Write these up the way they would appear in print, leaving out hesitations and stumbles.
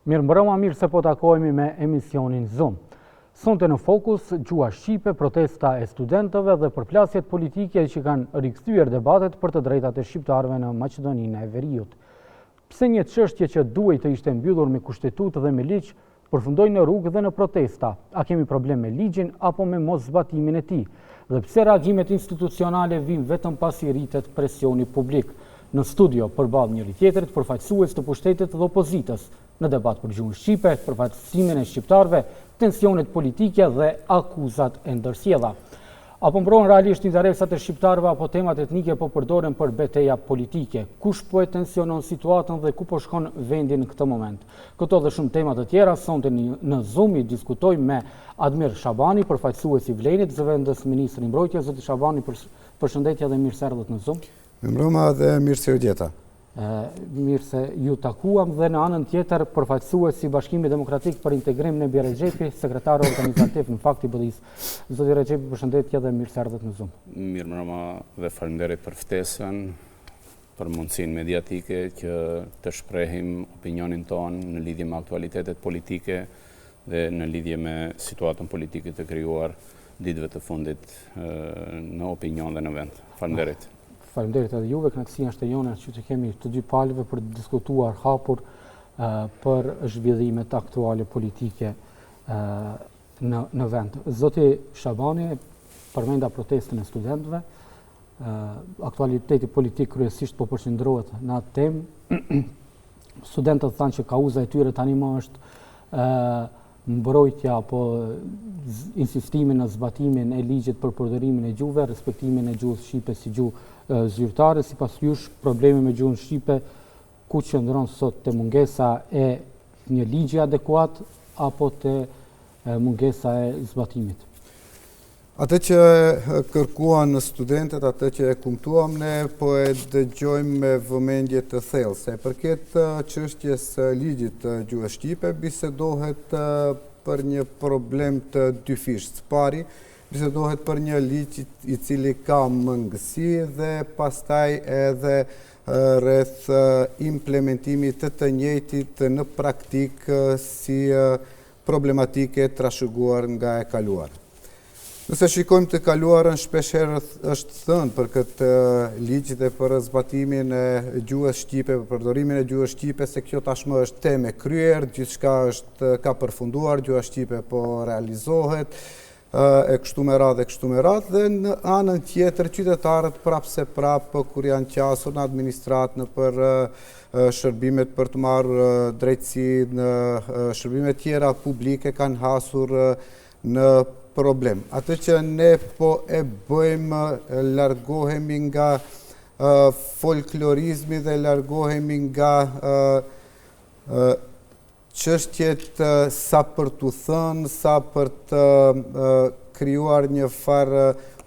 Mirëmbrëma, mirë se po takohemi me emisionin Zoom. Sonte në fokus, gjuha shqipe, protesta e studentëve dhe përplasjet politike që kanë rikthyer debatet për të drejtat e shqiptarëve në Maqedoninë e Veriut. Pse një çështje që duhej të ishte mbyllur me kushtetutë dhe me ligj, përfundoi në rrugë dhe në protesta? A kemi problem me ligjin apo me moszbatimin e tij? Dhe pse reagimet institucionale vijnë vetëm pasi rritet presioni publik? Në studio, përballë njëri-tjetrit, përfaqësues të pushtetit dhe opozitës, në debat për gjuhën shqipe, përfaqësimin e shqiptarëve, tensionet politike dhe akuzat e ndërsjella. A po mbrohen realisht interesat e shqiptarëve apo temat etnike po përdoren për beteja politike? Kush po e tensionon situatën dhe ku po shkon vendi në këtë moment? Këto dhe shumë tema të tjera sonte në Zoom i diskutojmë me Admir Shabani, përfaqësues i Vlenit, zëvendës ministri i Mbrojtjes. Zoti Shabani, përshëndetje dhe mirë se erdhët në Zoom. Mirëmbrëma dhe mirë se ju gjeta. Mirë se ju takuam dhe në anën tjetër përfaqësues i Bashkimit Demokratik për Integrim Nebi Rexhepi, sekretar organizativ në fakt i BDI-së. Zoti Rexhepi, përshëndetje dhe mirë se erdhët në Zoom. Mirëmbrëma dhe faleminderit për ftesën, për mundësinë mediatike që të shprehim opinionin tonë në lidhje me aktualitetet politike dhe në lidhje me situatën politike të krijuar ditëve të fundit në opinion dhe në vend. Faleminderit. Faleminderit edhe juve, kënaqësia është e jona që të kemi të dy palëve për të diskutuar hapur për zhvillimet aktuale politike në në vend. Zoti Shabani përmenda protestën e studentëve. Aktualiteti politik kryesisht po përqendrohet në atë temë. Studentët thanë që kauza e tyre tani më është mbrojtja apo insistimi në zbatimin e ligjit për përdorimin e gjuhëve, respektimin e gjuhës shqipe si gjuhë zyrtare, sipas jush problemi me gjuhën shqipe ku qëndron sot te mungesa e një ligji adekuat apo te mungesa e zbatimit? Atë që kërkuan studentët, atë që e kumtuam ne, po e dëgjojmë me vëmendje të thellë. Sa i përket çështjes së ligjit të gjuhës shqipe, bisedohet për një problem të dyfishtë. Së pari, bisedohet për një ligj i cili ka mangësi dhe pastaj edhe rreth implementimit të të njëjtit në praktikë si problematikë e trashëguar nga e kaluara. Nëse shikojmë të kaluarën, shpeshherë është thënë për këtë ligj dhe për zbatimin e gjuhës shqipe, për përdorimin e gjuhës shqipe, se kjo tashmë është temë e kryer, gjithçka është ka përfunduar, gjuha shqipe po realizohet, e kështu me radhë, e kështu me radhë, dhe në anën tjetër qytetarët prapë se prapë kur janë qasur në administratë, nëpër shërbimet për të marrë drejtësi, në shërbimet tjera publike kanë hasur në problem. Atë që ne po e bëjmë, largohemi nga folklorizmi dhe largohemi nga Çështjet sa për t'u thënë, sa për të krijuar një farë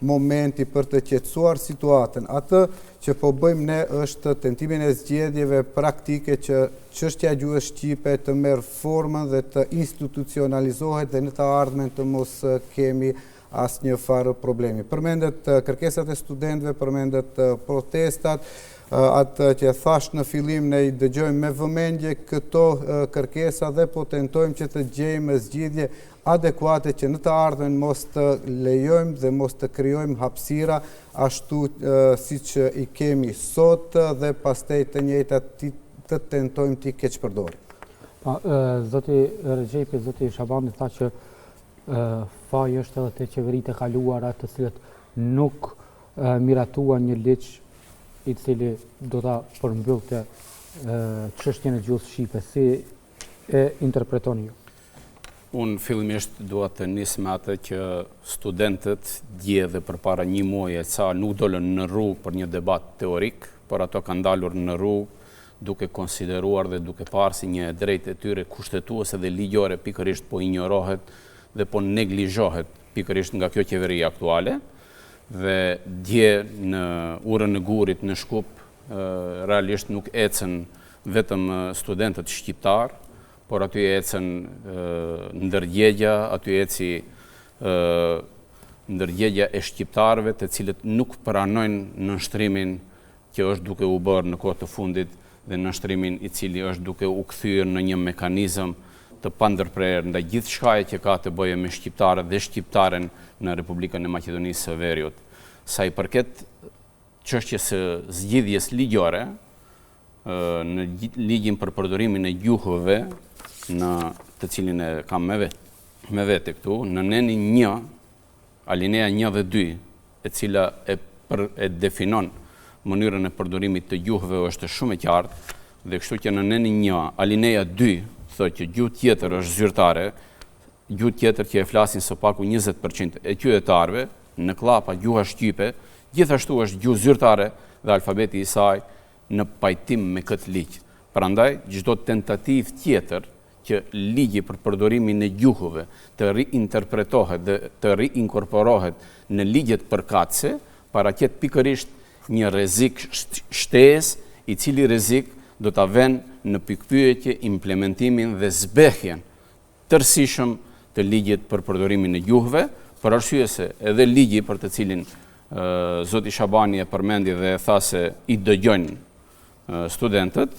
momenti për të qetësuar situatën. Atë që po bëjmë ne është tentimin e zgjedhjeve praktike që çështja e gjuhës shqipe të merr formën dhe të institucionalizohet dhe në të ardhmen të mos kemi asnjë farë problemi. Përmendët kërkesat e studentëve, përmendët protestat, atë që thashë në fillim ne i dëgjojmë me vëmendje këto kërkesa dhe po tentojmë që të gjejmë zgjidhje adekuate që në të ardhmen mos të lejojmë dhe mos të krijojmë hapësira ashtu siç i kemi sot dhe pastaj të njëjtat të tentojmë t'i keqpërdorim. Po, zoti Rexhepi, zoti Shabani tha që Faji është edhe te qeveritë e kaluara të cilët nuk miratuan një ligj i cili do ta përmbyllte çështjen e gjuhës shqipe. Si e interpretoni ju? Unë fillimisht dua të nis me atë që studentët dje dhe përpara një muaji e ca nuk dolën në rrugë për një debat teorik, por ato kanë dalur në rrugë duke konsideruar dhe duke parë si një e drejtë e tyre kushtetuese dhe ligjore pikërisht po injorohet dhe po neglizhohet pikërisht nga kjo qeveri aktuale dhe dje në Urën e Gurit në Shkup realisht nuk ecën vetëm studentët shqiptarë, por aty ecën ndërgjegja, aty eci ndërgjegja e shqiptarëve të cilët nuk pranojnë nënshtrimin. që është duke u bërë në kohë të fundit dhe nënshtrimin i cili është duke u kthyer në një mekanizëm të pandërprerë ndaj gjithçkaje që ka të bëjë me shqiptarët dhe shqiptaren në Republikën e Maqedonisë së Veriut. Sa i përket çështjes së zgjidhjes ligjore, në ligjin për përdorimin e gjuhëve, në të cilin e kam me vete, me vete këtu, në nenin 1, alinea 1 dhe 2, e cila e për e definon mënyrën e përdorimit të gjuhëve është shumë e qartë dhe kështu që në nenin 1, alinea 2, thotë që gjuhë tjetër është zyrtare, gjuhë tjetër që e flasin së paku 20% e qytetarëve, në kllapa gjuha shqipe, gjithashtu është gjuhë zyrtare dhe alfabeti i saj në pajtim me këtë ligj. Prandaj, çdo tentativë tjetër që ligji për përdorimin e gjuhëve të riinterpretohet dhe të riinkorporohet në ligjet përkatëse, paraqet pikërisht një rrezik shtesë, i cili rrezik do ta vënë në pikëpyetje implementimin dhe zbehjen tërësishëm të ligjit për përdorimin e gjuhëve, për arsye se edhe ligji për të cilin zoti Shabani e përmendi dhe e tha se i dëgjojnë studentët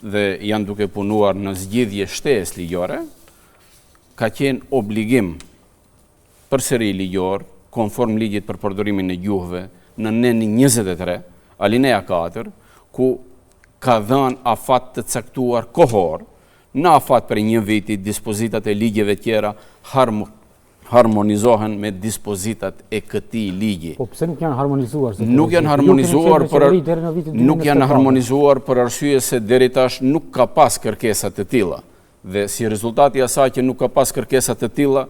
dhe janë duke punuar në zgjidhje shtesë ligjore, ka qenë obligim përsëri ligjor, konform ligjit për përdorimin e gjuhëve në nenin 23, alinea 4, ku ka dhënë afat të caktuar kohor, në afat prej një viti dispozitat e ligjeve tjera harmonizohen me dispozitat e këtij ligji. Po pse nuk janë harmonizuar? Nuk janë harmonizuar për nuk janë harmonizuar për arsye se deri tash nuk ka pas kërkesa të tilla. Dhe si rezultat i asaj që nuk ka pas kërkesa të tilla,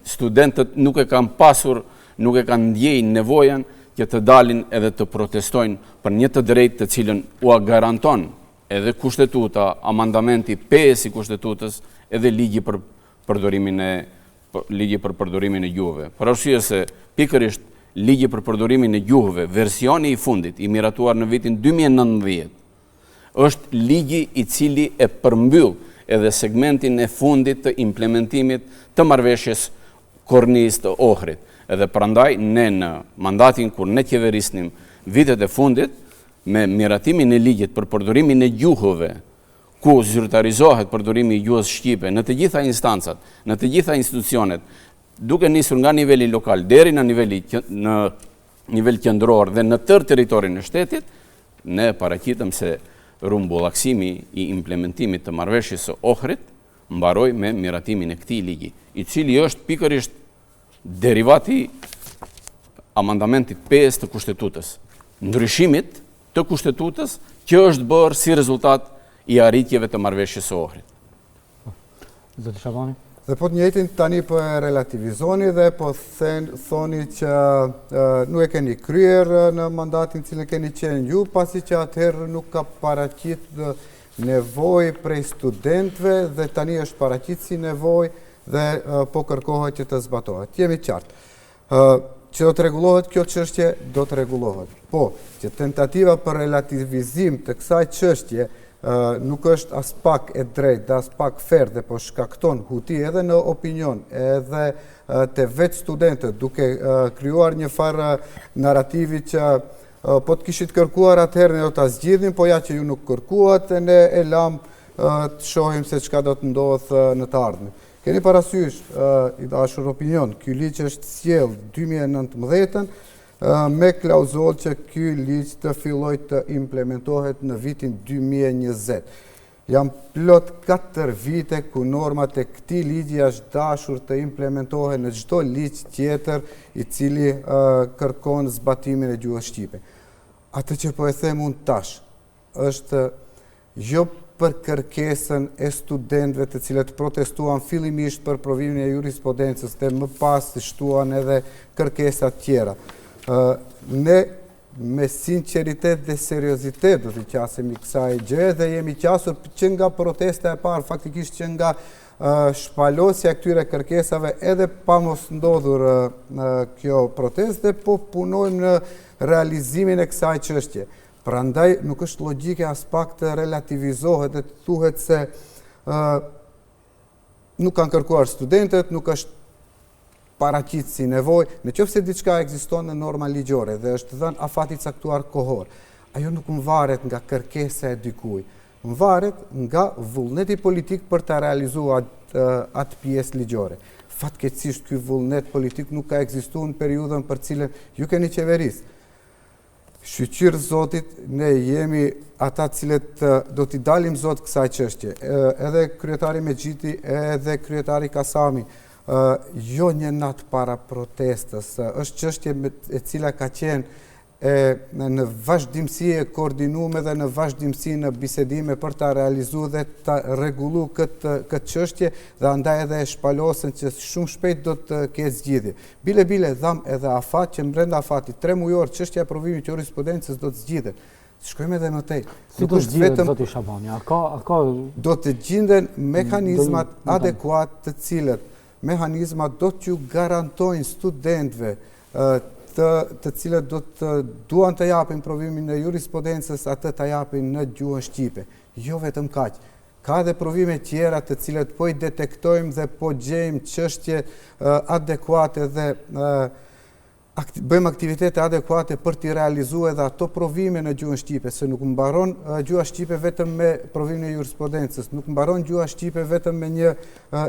studentët nuk e kanë pasur, nuk e kanë ndjejë nevojën që të dalin edhe të protestojnë për një të drejtë të cilën ua garanton edhe kushtetuta, amandamenti 5 i kushtetutës, edhe ligji për përdorimin e ligji për përdorimin e gjuhëve. Për arsye se pikërisht ligji për përdorimin e gjuhëve, versioni i fundit i miratuar në vitin 2019, është ligji i cili e përmbyll edhe segmentin e fundit të implementimit të marrëveshjes kornizë të Ohrit. Edhe prandaj ne në mandatin kur ne qeverisnim vitet e fundit me miratimin e ligjit për përdorimin e gjuhëve ku zyrtarizohet përdorimi i gjuhës shqipe në të gjitha instancat, në të gjitha institucionet, duke nisur nga niveli lokal deri në niveli në nivel qendror dhe në tërë territorin e shtetit, ne paraqitëm se rrumbullaksimi i implementimit të marrëveshjes së Ohrit mbaroi me miratimin e këtij ligji, i cili është pikërisht derivat i amandamentit 5 të Kushtetutës, ndryshimit të Kushtetutës që është bërë si rezultat i arritjeve të marrëveshjes së Ohrit. Zoti Shabani. Dhe po të njëjtin tani po e relativizoni dhe po then, thoni që nuk e keni kryer në mandatin cilin keni qenë ju, pasi që atëherë nuk ka paraqit nevojë prej studentëve dhe tani është paraqit si nevojë dhe po kërkohet që të zbatohet. Jemi qartë. Që do të rregullohet kjo çështje, do të rregullohet. Po, që tentativa për relativizim të kësaj çështje nuk është aspak e drejtë dhe aspak fer dhe po shkakton huti edhe në opinion, edhe te vetë studentët, duke krijuar një farë narrativi që po të kishit kërkuar atëherë ne do ta zgjidhnim, po ja që ju nuk kërkuat, ne e lamë të shohim se çka do të ndodhë në të ardhmen. Keni parasysh, i dashur opinion, ky ligj është sjellë 2019-ën me klauzolë që ky ligj të fillojë të implementohet në vitin 2020. Janë plot 4 vite ku normat e këtij ligji është dashur të implementohen në çdo ligj tjetër i cili kërkon zbatimin e gjuhës shqipe. Atë që po e them unë tash, është jo për kërkesën e studentëve të cilët protestuan fillimisht për provimin e jurisprudencës dhe më pas shtuan edhe kërkesat tjera. Ne me sinqeritet dhe seriozitet do t'i qasemi kësaj gjëje dhe jemi qasur që nga protesta e parë, faktikisht që nga shpalosja e këtyre kërkesave edhe pa mos ndodhur kjo protestë dhe po punojmë në realizimin e kësaj çështje. Prandaj nuk është logjike aspak të relativizohet dhe të thuhet se ë nuk kanë kërkuar studentët, nuk është paraqit si nevojë, në qoftë se diçka ekziston në norma ligjore dhe është dhënë afat i caktuar kohor, ajo nuk mvaret nga kërkesa e dikujt, mvaret nga vullneti politik për ta realizuar atë pjesë ligjore. Fatkeqësisht ky vullnet politik nuk ka ekzistuar në periudhën për cilën ju keni qeverisë. Shyqyr Zotit, ne jemi ata të cilët do t'i dalim zot kësaj çështje. Edhe kryetari Mexhiti, edhe kryetari Kasami, jo një natë para protestës, është çështje e cila ka qenë e në vazhdimësi e koordinume dhe në vazhdimësi në bisedime për ta realizu dhe ta rregullu këtë këtë çështje dhe andaj edhe e shpalosën që shumë shpejt do të ketë zgjidhje. Bile bile dhamë edhe afat që mbrenda afatit 3 mujor çështja e provimit të jurisprudencës do të zgjidhet. Shkojmë edhe më tej. Si do të zgjidhet zoti Shabani? A ka a ka do të gjinden mekanizmat adekuat të cilët mekanizmat do t'ju garantojnë studentëve të të cilët do të duan të japin provimin e jurisprudencës atë ta japin në gjuhën shqipe. Jo vetëm kaq. Ka edhe provime tjera të cilët po i detektojmë dhe po gjejmë çështje adekuate dhe bëjmë aktivitete adekuate për t'i realizu edhe ato provime në gjuhën shqipe, se nuk mbaron gjuha shqipe vetëm me provimin e jurisprudencës, nuk mbaron gjuha shqipe vetëm me një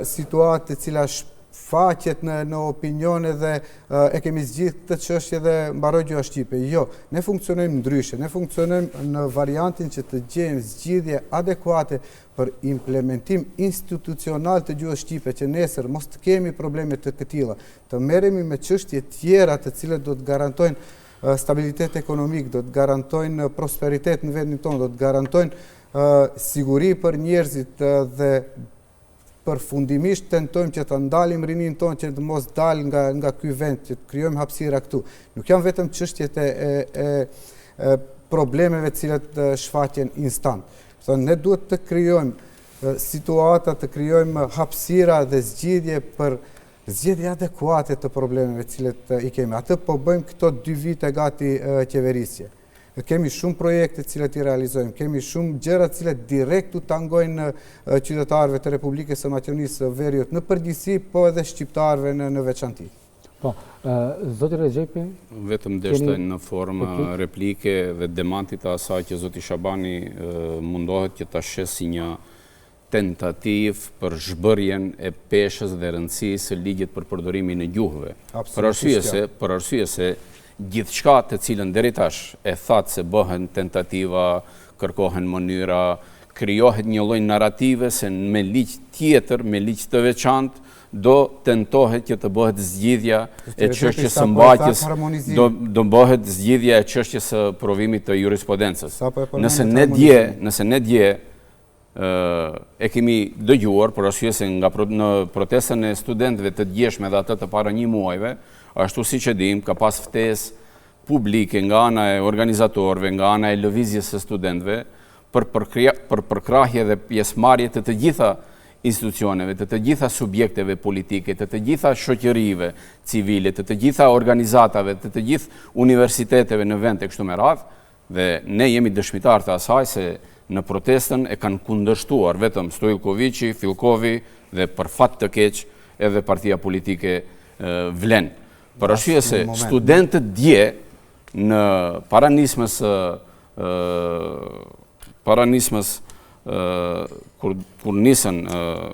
situatë e cila shfaqet në, në opinion edhe e kemi zgjidh këtë çështje dhe mbaroi gjuha shqipe. Jo, ne funksionojmë ndryshe, ne funksionojmë në variantin që të gjejmë zgjidhje adekuate për implementim institucional të gjuhës shqipe që nesër mos të kemi probleme të këtilla, të merremi me çështje tjera të cilat do të garantojnë stabilitet ekonomik, do të garantojnë prosperitet në vendin tonë, do të garantojnë siguri për njerëzit dhe përfundimisht tentojmë që të ndalim rininë tonë që të mos dalë nga, nga ky vend, që të krijojmë hapësira këtu. Nuk janë vetëm çështjet e, e, e, e problemeve të cilat shfaqen instant. Thonë, ne duhet të krijojmë situata, të krijojmë hapësira dhe zgjidhje për zgjidhje adekuate të problemeve të cilat i kemi. Atë po bëjmë këto dy vite gati qeverisje. Kemi shumë projekte të cilat i realizojmë, kemi shumë gjëra të cilat direkt u tangojnë qytetarëve të Republikës së Maqedonisë së Veriut në përgjithësi, po edhe shqiptarëve në në veçanti. Po, zoti Rexhepi, vetëm deshta në formë replike dhe demanti të asaj që zoti Shabani mundohet që ta shesë si një tentativë për zhbërjen e peshës dhe rëndësisë së ligjit për përdorimin e gjuhëve. Për arsye se, për arsye se gjithçka të cilën deri tash e thatë se bëhen tentativa, kërkohen mënyra, krijohet një lloj narrative se me ligj tjetër, me ligj të veçantë, do tentohet që të bëhet zgjidhja e çështjes së mbajtjes, do do bëhet zgjidhja e çështjes së provimit të jurisprudencës. Nëse ne dje, nëse ne dje e kemi dëgjuar, për arsye se nga në protestën e studentëve të djeshme dhe atë të para një muajve, ashtu siç e dimë, ka pas ftesë publike nga ana e organizatorëve, nga ana e lëvizjes së studentëve, për, për përkrahje dhe pjesëmarrje të të gjitha institucioneve, të të gjitha subjekteve politike, të të gjitha shoqërive civile, të të gjitha organizatave, të të gjithë universiteteve në vend e kështu me radhë, Dhe ne jemi dëshmitarë të asaj se në protestën e kanë kundërshtuar vetëm Stoilkoviqi, Filkovi dhe për fat të keq edhe partia politike Vlen. Për arsye se studentët dje në para nismës para nismës kur kur nisën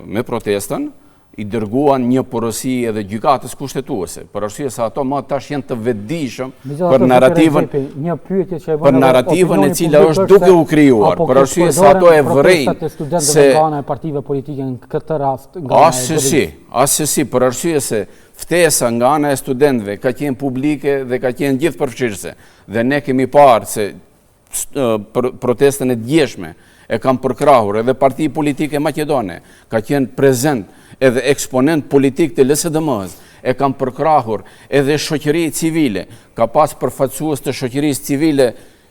me protestën, i dërguan një porosi edhe gjykatës kushtetuese, për arsye se ato më tash janë të vetëdijshëm për narrativën një pyetje që e bën për narrativën e cila është duke u krijuar, për arsye se ato e vërejnë se nga ana e partive politike në këtë rast nga ana e Assesi, assesi, për arsye se ftesa nga ana e studentëve ka qenë publike dhe ka qenë gjithëpërfshirëse dhe ne kemi parë se për protestën e djeshme e kanë përkrahur edhe parti politike maqedone, ka qenë prezent edhe eksponent politik të LSDM-së, e kanë përkrahur edhe shoqëri civile, ka pas përfaqësues të shoqërisë civile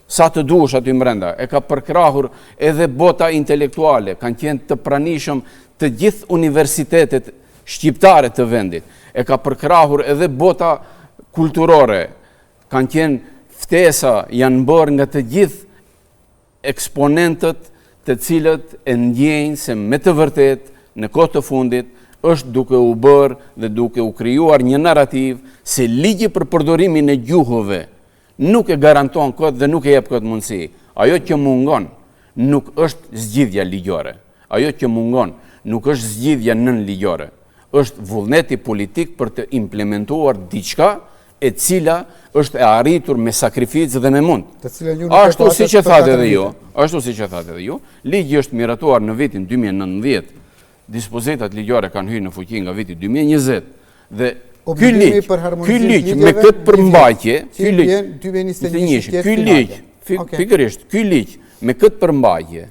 sa të duash aty mbrenda, e ka përkrahur edhe bota intelektuale, kanë qenë të pranishëm të gjithë universitetet shqiptare të vendit, e ka përkrahur edhe bota kulturore, Kanë qenë ftesa, janë bërë nga të gjithë eksponentët të cilët e ndjejnë se me të vërtetë në kohë të fundit Është duke u bërë dhe duke u krijuar një narrativë se ligji për përdorimin e gjuhëve nuk e garanton këtë dhe nuk e jep këtë mundësi. Ajo që mungon nuk është zgjidhja ligjore. Ajo që mungon nuk është zgjidhja nënligjore. Është vullneti politik për të implementuar diçka e cila është e arritur me sakrificë dhe me mund. Ashtu siç e thatë edhe ju, ashtu siç e thatë edhe ju, ligji është miratuar në vitin 2019, dispozitat ligjore kanë hyrë në fuqi nga viti 2020 dhe ky ligj, ky ligj me këtë përmbajtje, ky ligj 2021, ky ligj, pikërisht, ky ligj me këtë përmbajtje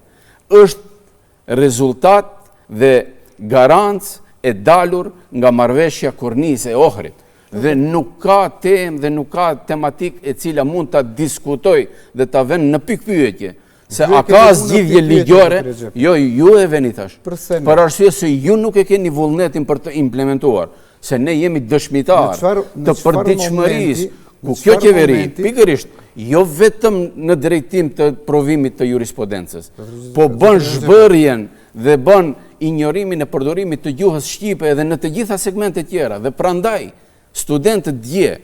është rezultat dhe garancë e dalur nga marrëveshja kornizë e Ohrit dhe nuk ka temë dhe nuk ka tematikë e cila mund ta diskutojë dhe ta vënë në pikëpyetje Se a ka zgjidhje ligjore? Jo, ju e veni tash. Për arsye se ju nuk e keni vullnetin për të implementuar. Se ne jemi dëshmitarë të përditshmërisë, ku kjo qeveri, pikërisht, jo vetëm në drejtim të provimit të jurisprudencës, po bën zhbërjen dhe bën injorimin e përdorimit të gjuhës shqipe edhe në të gjitha segmentet tjera. Dhe prandaj, Studentët dje,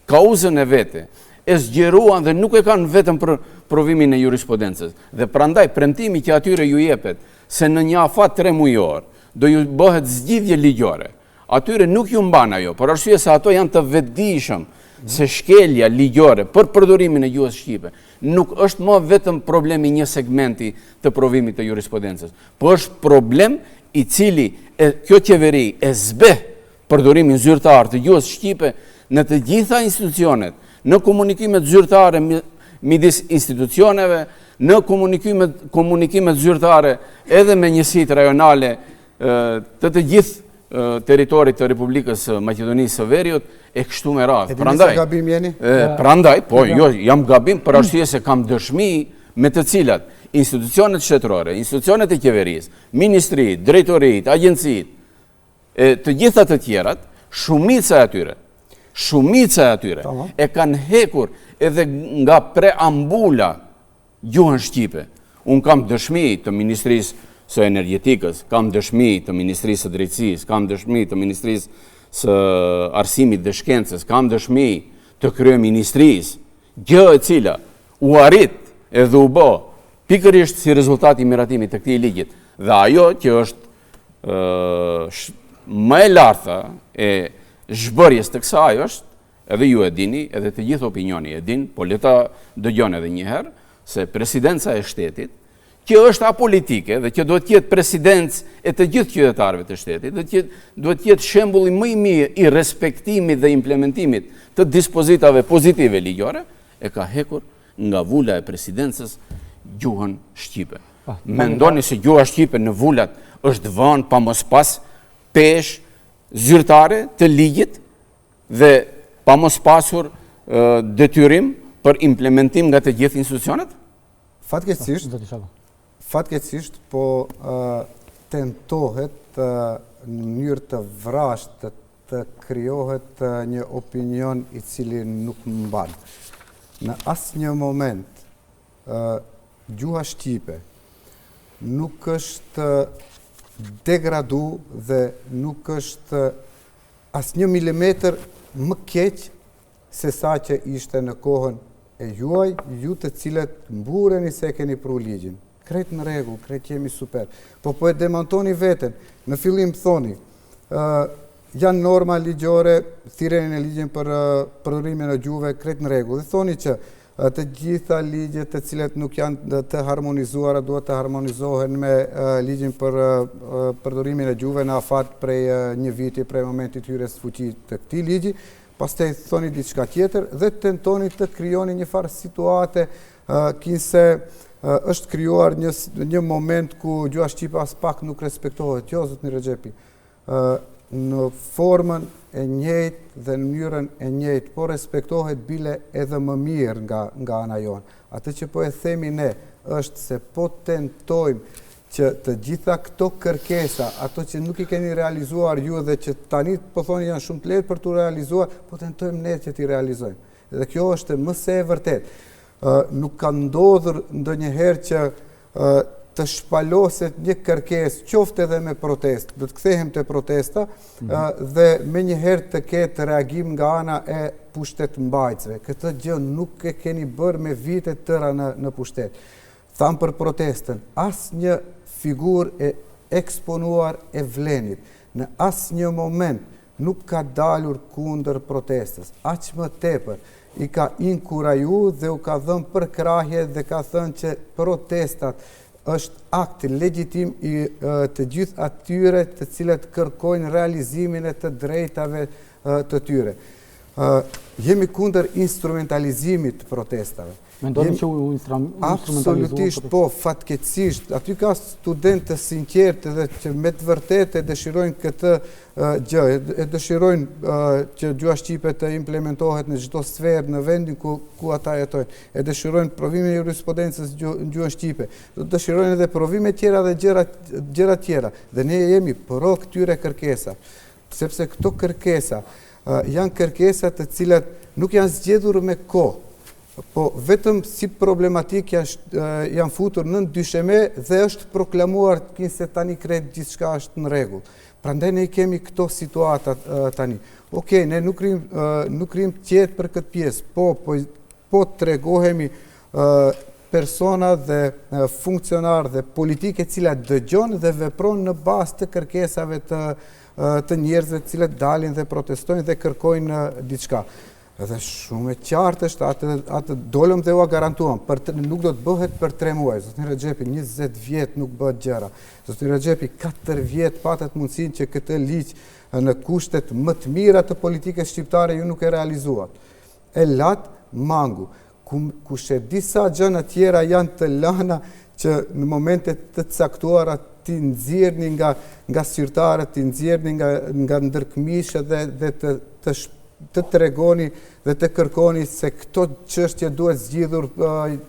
kauzën e vete, e zgjeruan dhe nuk e kanë vetëm për provimin e jurisprudencës. Dhe prandaj premtimi që atyre ju jepet se në një afat tremujor do ju bëhet zgjidhje ligjore, atyre nuk ju mban ajo, për arsye se ato janë të vetëdijshëm se shkelja ligjore për përdorimin e gjuhës shqipe nuk është më vetëm problem i një segmenti të provimit të jurisprudencës, po është problem i cili e, kjo qeveri e zbeh përdorimin zyrtar të gjuhës shqipe në të gjitha institucionet, në komunikimet zyrtare midis institucioneve, në komunikimet, komunikimet zyrtare edhe me njësitë rajonale të të gjithë territorit të Republikës së Maqedonisë së Veriut e kështu me radhë. Prandaj, gabim jeni? Prandaj, po, jo, jam gabim për arsye se kam dëshmi me të cilat institucionet shtetërore, institucionet e qeverisë, ministritë, drejtoritë, agjencitë, E të gjitha të tjerat, shumica e atyre, shumica e atyre, e kanë hekur edhe nga preambula gjuhën shqipe. Unë kam dëshmi të Ministrisë së Energjetikës, kam dëshmi të Ministrisë së Drejtësisë, kam dëshmi të Ministrisë së Arsimit dhe Shkencës, kam dëshmi të Kryeministrisë, gjë e cila u arrit edhe u bë pikërisht si rezultat i miratimit të këtij ligjit. Dhe ajo që është më e larta e zhbërjes të kësaj është, edhe ju e dini, edhe të gjithë opinioni e din, po le ta dëgjon edhe një herë, se presidenca e shtetit, që është apolitike dhe që duhet të jetë presidencë e të gjithë qytetarëve të shtetit dhe që duhet të jetë shembulli më i mirë i respektimit dhe implementimit të dispozitave pozitive ligjore, e ka hekur nga vula e presidencës gjuhën shqipe. Po, Mendoni se gjuha shqipe në vulat është vënë pa mos pas peshë zyrtare të ligjit dhe pa mos pasur detyrim për implementim nga të gjithë institucionet? Fatkeqësisht, fatkeqësisht po tentohet në mënyrë të vrazhdë të krijohet një opinion i cili nuk mban. Në asnjë moment gjuha shqipe nuk është degradu dhe nuk është asnjë milimetër më keq se sa që ishte në kohën e juaj, ju të cilët mbureni se e keni pru ligjin. Krejt në rregull, krejt jemi super. Po po e demantoni veten. Në fillim thoni, ë janë norma ligjore, thirreni në ligjin për përdorimin e gjuhëve, krejt në rregull. Dhe thoni që të gjitha ligjet të cilat nuk janë të harmonizuara duhet të harmonizohen me ligjin për përdorimin e gjuhëve në afat prej një viti prej momentit hyrjes në fuqi të këtij ligji. Pastaj thoni diçka tjetër dhe tentoni të krijoni një farë situate kinse është krijuar një, një moment ku gjuha shqipe aspak nuk respektohet. Jo, zotni Rexhepi, në formën e njëjtë dhe në mënyrën e njëjtë, po respektohet bile edhe më mirë nga, nga ana jonë. Atë që po e themi ne është se po tentojmë që të gjitha këto kërkesa, ato që nuk i keni realizuar ju dhe që tani po thoni janë shumë të lehtë për t'u realizuar, po tentojmë ne që t'i realizojmë. Dhe kjo është më se e vërtetë. Nuk ka ndodhur ndonjëherë që. Të shpaloset një kërkesë, qoftë edhe me protestë, do të kthehem te protesta, mhm. dhe menjëherë të ketë reagim nga ana e pushtetmbajtësve. Këtë gjë nuk e keni bërë me vite të tëra në, në pushtet. Thamë për protestën, asnjë figurë e eksponuar e Vlenit, në asnjë moment nuk ka dalur kundër protestës, aq më tepër, i ka inkuraju dhe u ka dhënë përkrahje dhe ka thënë që protestat është akt legjitim i të gjithë atyre të cilët kërkojnë realizimin e të drejtave të tyre. Jemi kundër instrumentalizimit të protestave. Mendoni që u instrumentalizuan? Absolutisht po, fatkeqësisht. Aty ka studentë të sinqertë dhe që me të vërtetë e dëshirojnë këtë gjë, e dëshirojnë që gjuha shqipe të implementohet në çdo sferë në vendin ku, ku ata jetojnë. E dëshirojnë provimin e jurisprudencës në gjuhën shqipe. Do të dëshirojnë edhe provime tjera dhe gjëra, gjëra tjera. Dhe ne jemi pro këtyre kërkesa. Sepse këto kërkesa janë kërkesa të cilat nuk janë zgjedhur me kohë, po vetëm si problematikë janë, janë futur nën dysheme dhe është proklamuar kinse tani krejt gjithçka është në rregull. Prandaj ne kemi këto situata tani. Okej, ne nuk rrim nuk rrim qetë për këtë pjesë, po po po tregohemi persona dhe funksionarë dhe politikë e cila dëgjon dhe vepron në bazë të kërkesave të të njerëzve të cilët dalin dhe protestojnë dhe kërkojnë diçka. Dhe shumë e qartë është atë, atë dolëm dhe ua garantuam, për të, nuk do të bëhet për 3 muaj. Zotni Rexhepi, 20 vjet nuk bëhet gjëra. Zotni Rexhepi, 4 vjet patët mundësinë që këtë ligj në kushtet më të mira të politikës shqiptare ju nuk e realizuat. E latë mangu. Kush e di sa gjëna tjera janë të lana që në momente të caktuara t'i nxjerrni nga nga sirtarët, t'i nxjerrni nga nga ndër këmishë dhe dhe të të të tregoni dhe të kërkoni se këto çështje duhet zgjidhur,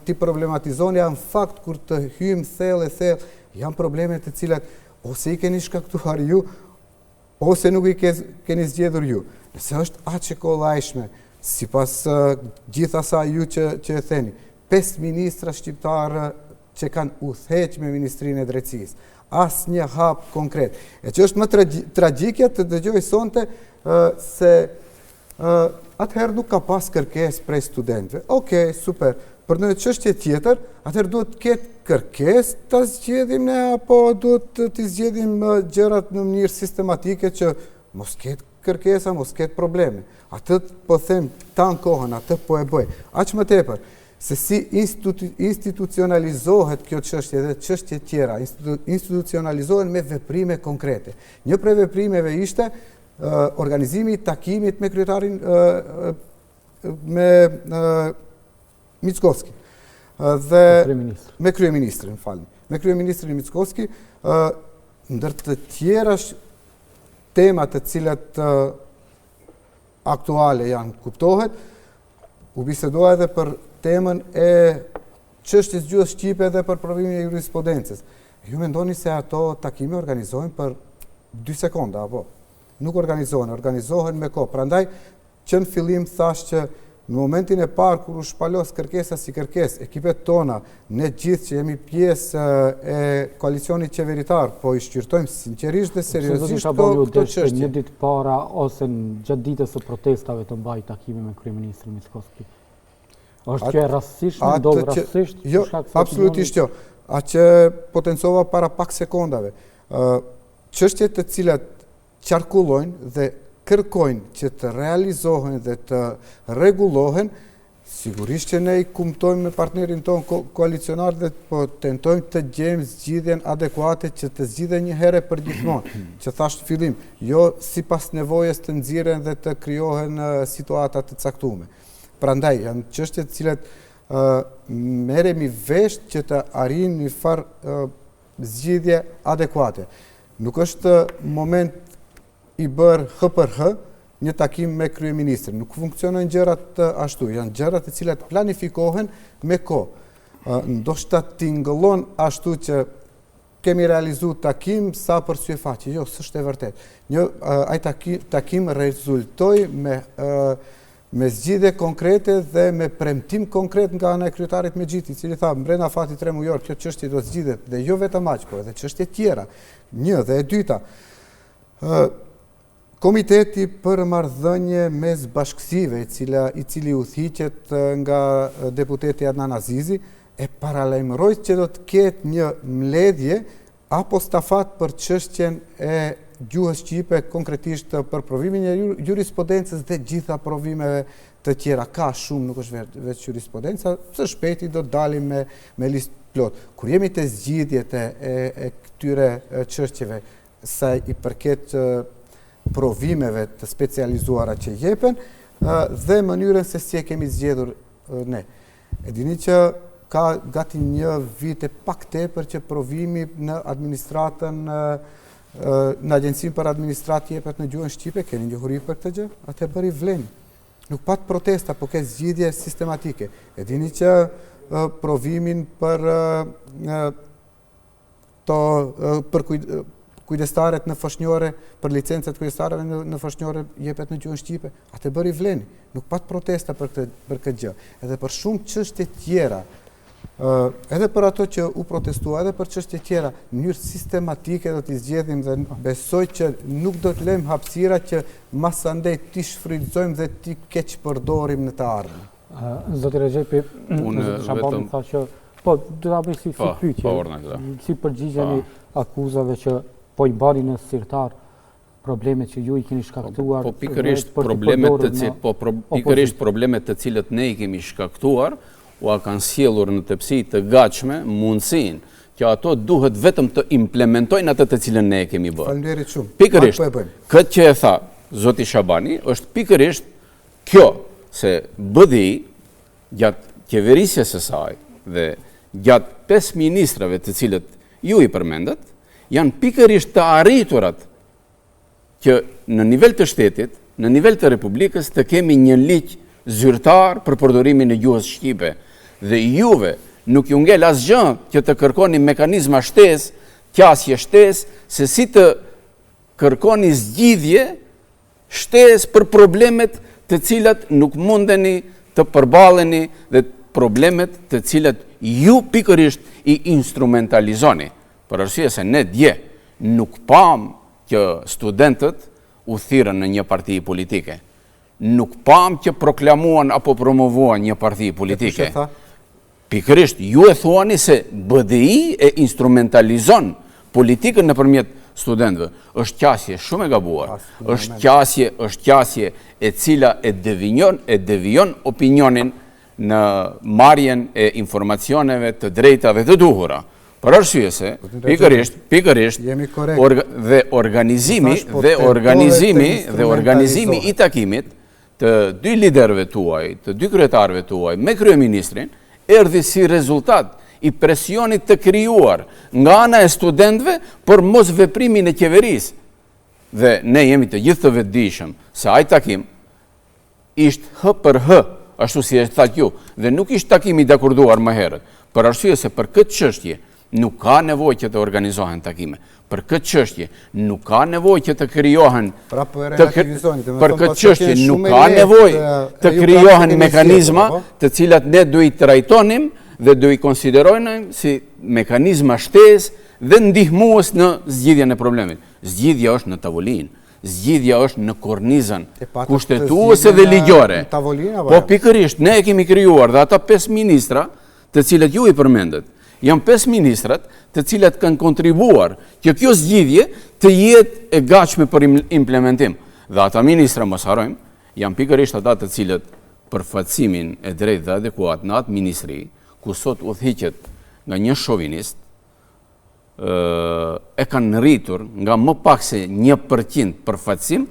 t'i problematizoni, a në fakt kur të hyjmë thellë e thellë, janë probleme të cilat ose i keni shkaktuar ju, ose nuk i keni zgjedhur ju. Nëse është aq e kollajshme, sipas gjithë asaj ju që, që e theni, 5 ministra shqiptarë që kanë udhëheq me Ministrinë e Drejtësisë, asnjë hap konkret. E që është më tragjikja të dëgjoj sonte se atëherë nuk ka pas kërkesë prej studentëve. Okej, super. Për një çështje tjetër, atëherë duhet të ketë kërkesë ta zgjedhim ne apo duhet t'i zgjedhim gjërat në mënyrë sistematike që mos ketë kërkesa, mos ketë probleme. Atë po them tanë kohën, atë po e bëj. Aq më tepër, se si institucionalizohet kjo çështje dhe çështje tjera, institucionalizohen me veprime konkrete. Një prej veprimeve ishte organizimi i takimit me kryetarin me Mickoski dhe me kryeministrin, falni. Me kryeministrin Mickoski, ndër të tjerash tema të cilat aktuale janë kuptohet, u bisedua edhe për temën e çështjes gjuhës shqipe dhe për provimin e jurisprudencës. Ju mendoni se ato takime organizohen për 2 sekonda, apo? Nuk organizohen, organizohen me kohë. Prandaj, që në fillim thashë që në momentin e parë kur u shpalos kërkesa si kërkesë, ekipet tona, ne gjithë që jemi pjesë e koalicionit qeveritar, po i shqyrtojmë sinqerisht dhe seriozisht këto këto çështje. Një ditë para ose gjatë ditës së protestave të mbajë takime me kryeministrin Mickoski. Është kjo e rastësishme, ndodh rastësisht? Jo, absolutisht jo. Atë që potencova para pak sekondave. Çështjet të cilat qarkullojnë dhe kërkojnë që të realizohen dhe të rregullohen, sigurisht që ne i kumtojmë me partnerin tonë ko koalicionar dhe po tentojmë të gjejmë zgjidhjen adekuate që të zgjidhen një herë përgjithmonë, që thashë në fillim, jo sipas nevojës të nxirren dhe të krijohen situata të caktume. Prandaj, janë çështje të cilat merremi vesh që të arrijmë një farë zgjidhje adekuate. Nuk është moment i bërë hë për hë një takim me kryeministrin. Nuk funksionojnë gjërat ashtu, janë gjërat të cilat planifikohen me kohë. Ndoshta tingëllon ashtu që kemi realizu takim sa për sy e faqe. Jo, s'është e vërtetë. Një, ai takim, takim rezultoi me, Me zgjidhje konkrete dhe me premtim konkret nga ana e kryetarit Mexhiti, i cili tha brenda afatit 3 mujor kjo çështje do të zgjidhet dhe jo vetëm aq, por edhe çështje tjera. Një dhe e dyta, ë Komiteti për marrëdhënie mes bashkësive, i cila i cili udhëhiqet nga deputeti Adnan Azizi, e paralajmëroi që do të ketë një mbledhje apostafat për çështjen e gjuhës shqipe, konkretisht për provimin e jurisprudencës dhe gjitha provimeve të tjera. Ka shumë, nuk është veç jurisprudenca, së shpejti do të dalim me, me listë plot. Kur jemi te zgjidhjet e, e, e këtyre çështjeve, sa i përket provimeve të specializuara që jepen, dhe mënyrën se si e kemi zgjedhur ne. E dini që ka gati një vit e pak tepër që provimi në administratën në Agjencinë për Administratë jepet në gjuhën shqipe, keni njohuri për këtë gjë? Atë e bëri VLEN. Nuk pat protesta, po ke zgjidhje sistematike. E dini që provimin për to për kujdestaret në foshnjore, për licencat e kujdestareve në, në foshnjore jepet në gjuhën shqipe. Atë e bëri VLEN-i. Nuk pat protesta për këtë për këtë gjë. Edhe për shumë çështje tjera, ë edhe për ato që u protestua, edhe për çështje tjera, në mënyrë sistematike do t'i zgjedhim dhe besoj që nuk do të lëmë hapësira që masandej t'i shfrytëzojmë dhe t'i keqpërdorim në të ardhmen. Zoti Rexhepi, zoti Shabani tha që po do ta bëj si si po, pyetje. Po, si përgjigjeni po. akuzave që po i mbani në sirtar problemet që ju i keni shkaktuar. Po, po pikërisht problemet të cilat po pikërisht problemet të cilat ne i kemi shkaktuar, ua kanë sjellur në tepsi të gatshme mundësinë që ato duhet vetëm të implementojnë atë të cilën ne e kemi bërë. Faleminderit shumë. Pikërisht. Po këtë që e tha zoti Shabani është pikërisht Kjo, se BDI, gjatë qeverisjes së saj dhe gjatë 5 ministrave të cilët ju i përmendët, janë pikërisht të arriturat që në nivel të shtetit, në nivel të Republikës, të kemi një ligj zyrtar për përdorimin e gjuhës shqipe. Dhe juve nuk ju ngel asgjë që të kërkoni mekanizma shtesë, qasje shtesë, se si të kërkoni zgjidhje shtesë për problemet të cilat nuk mundeni të përballeni dhe problemet të cilat ju pikërisht i instrumentalizoni. Për arsye se ne dje nuk pamë që studentët u thirrën në një parti politike. Nuk pamë që proklamuan apo promovuan një parti politike. Pikërisht, ju e thuani se BDI e instrumentalizon politikën nëpërmjet studentëve. Është qasje shumë e gabuar. Është qasje, është qasje e cila e devijon, e devijon opinionin në marrjen e informacioneve të drejta dhe të duhura. Për arsye se, pikërisht, pikërisht, dhe organizimi, po dhe organizimi, dhe organizimi i takimit, të dy liderëve tuaj, të dy kryetarëve tuaj, me kryeministrin, erdhi si rezultat i presionit të krijuar nga ana e studentëve për mosveprimin e qeverisë. Dhe ne jemi të gjithë të vetëdijshëm se ai takim ishte hë për hë, ashtu si e thatë ju, dhe nuk ishte takim i dakorduar më herët, për arsye se për këtë çështje Nuk ka nevojë që të organizohen takime. Për këtë çështje nuk ka nevojë që të krijohen Pra po e relativizoni, domethënë për këtë çështje nuk ka nevojë të krijohen mekanizma po? të cilat ne do i trajtonim dhe do i konsiderojnim si mekanizma shtesë dhe ndihmues në zgjidhjen e problemit. Zgjidhja është në tavolinë. Zgjidhja është në kornizën kushtetuese dhe ligjore. Po jo? pikërisht ne e kemi krijuar dhe ata pesë ministra të cilët ju i përmendët, janë pesë ministrat të cilat kanë kontribuar që kjo zgjidhje të jetë e gatshme për implementim. Dhe ata ministra, mos harrojmë, janë pikërisht ata të cilët përfaqësimin e drejtë dhe adekuat në atë ministri, ku sot udhëhiqet nga një shovinist, e kanë rritur nga më pak se 1% përfaqësim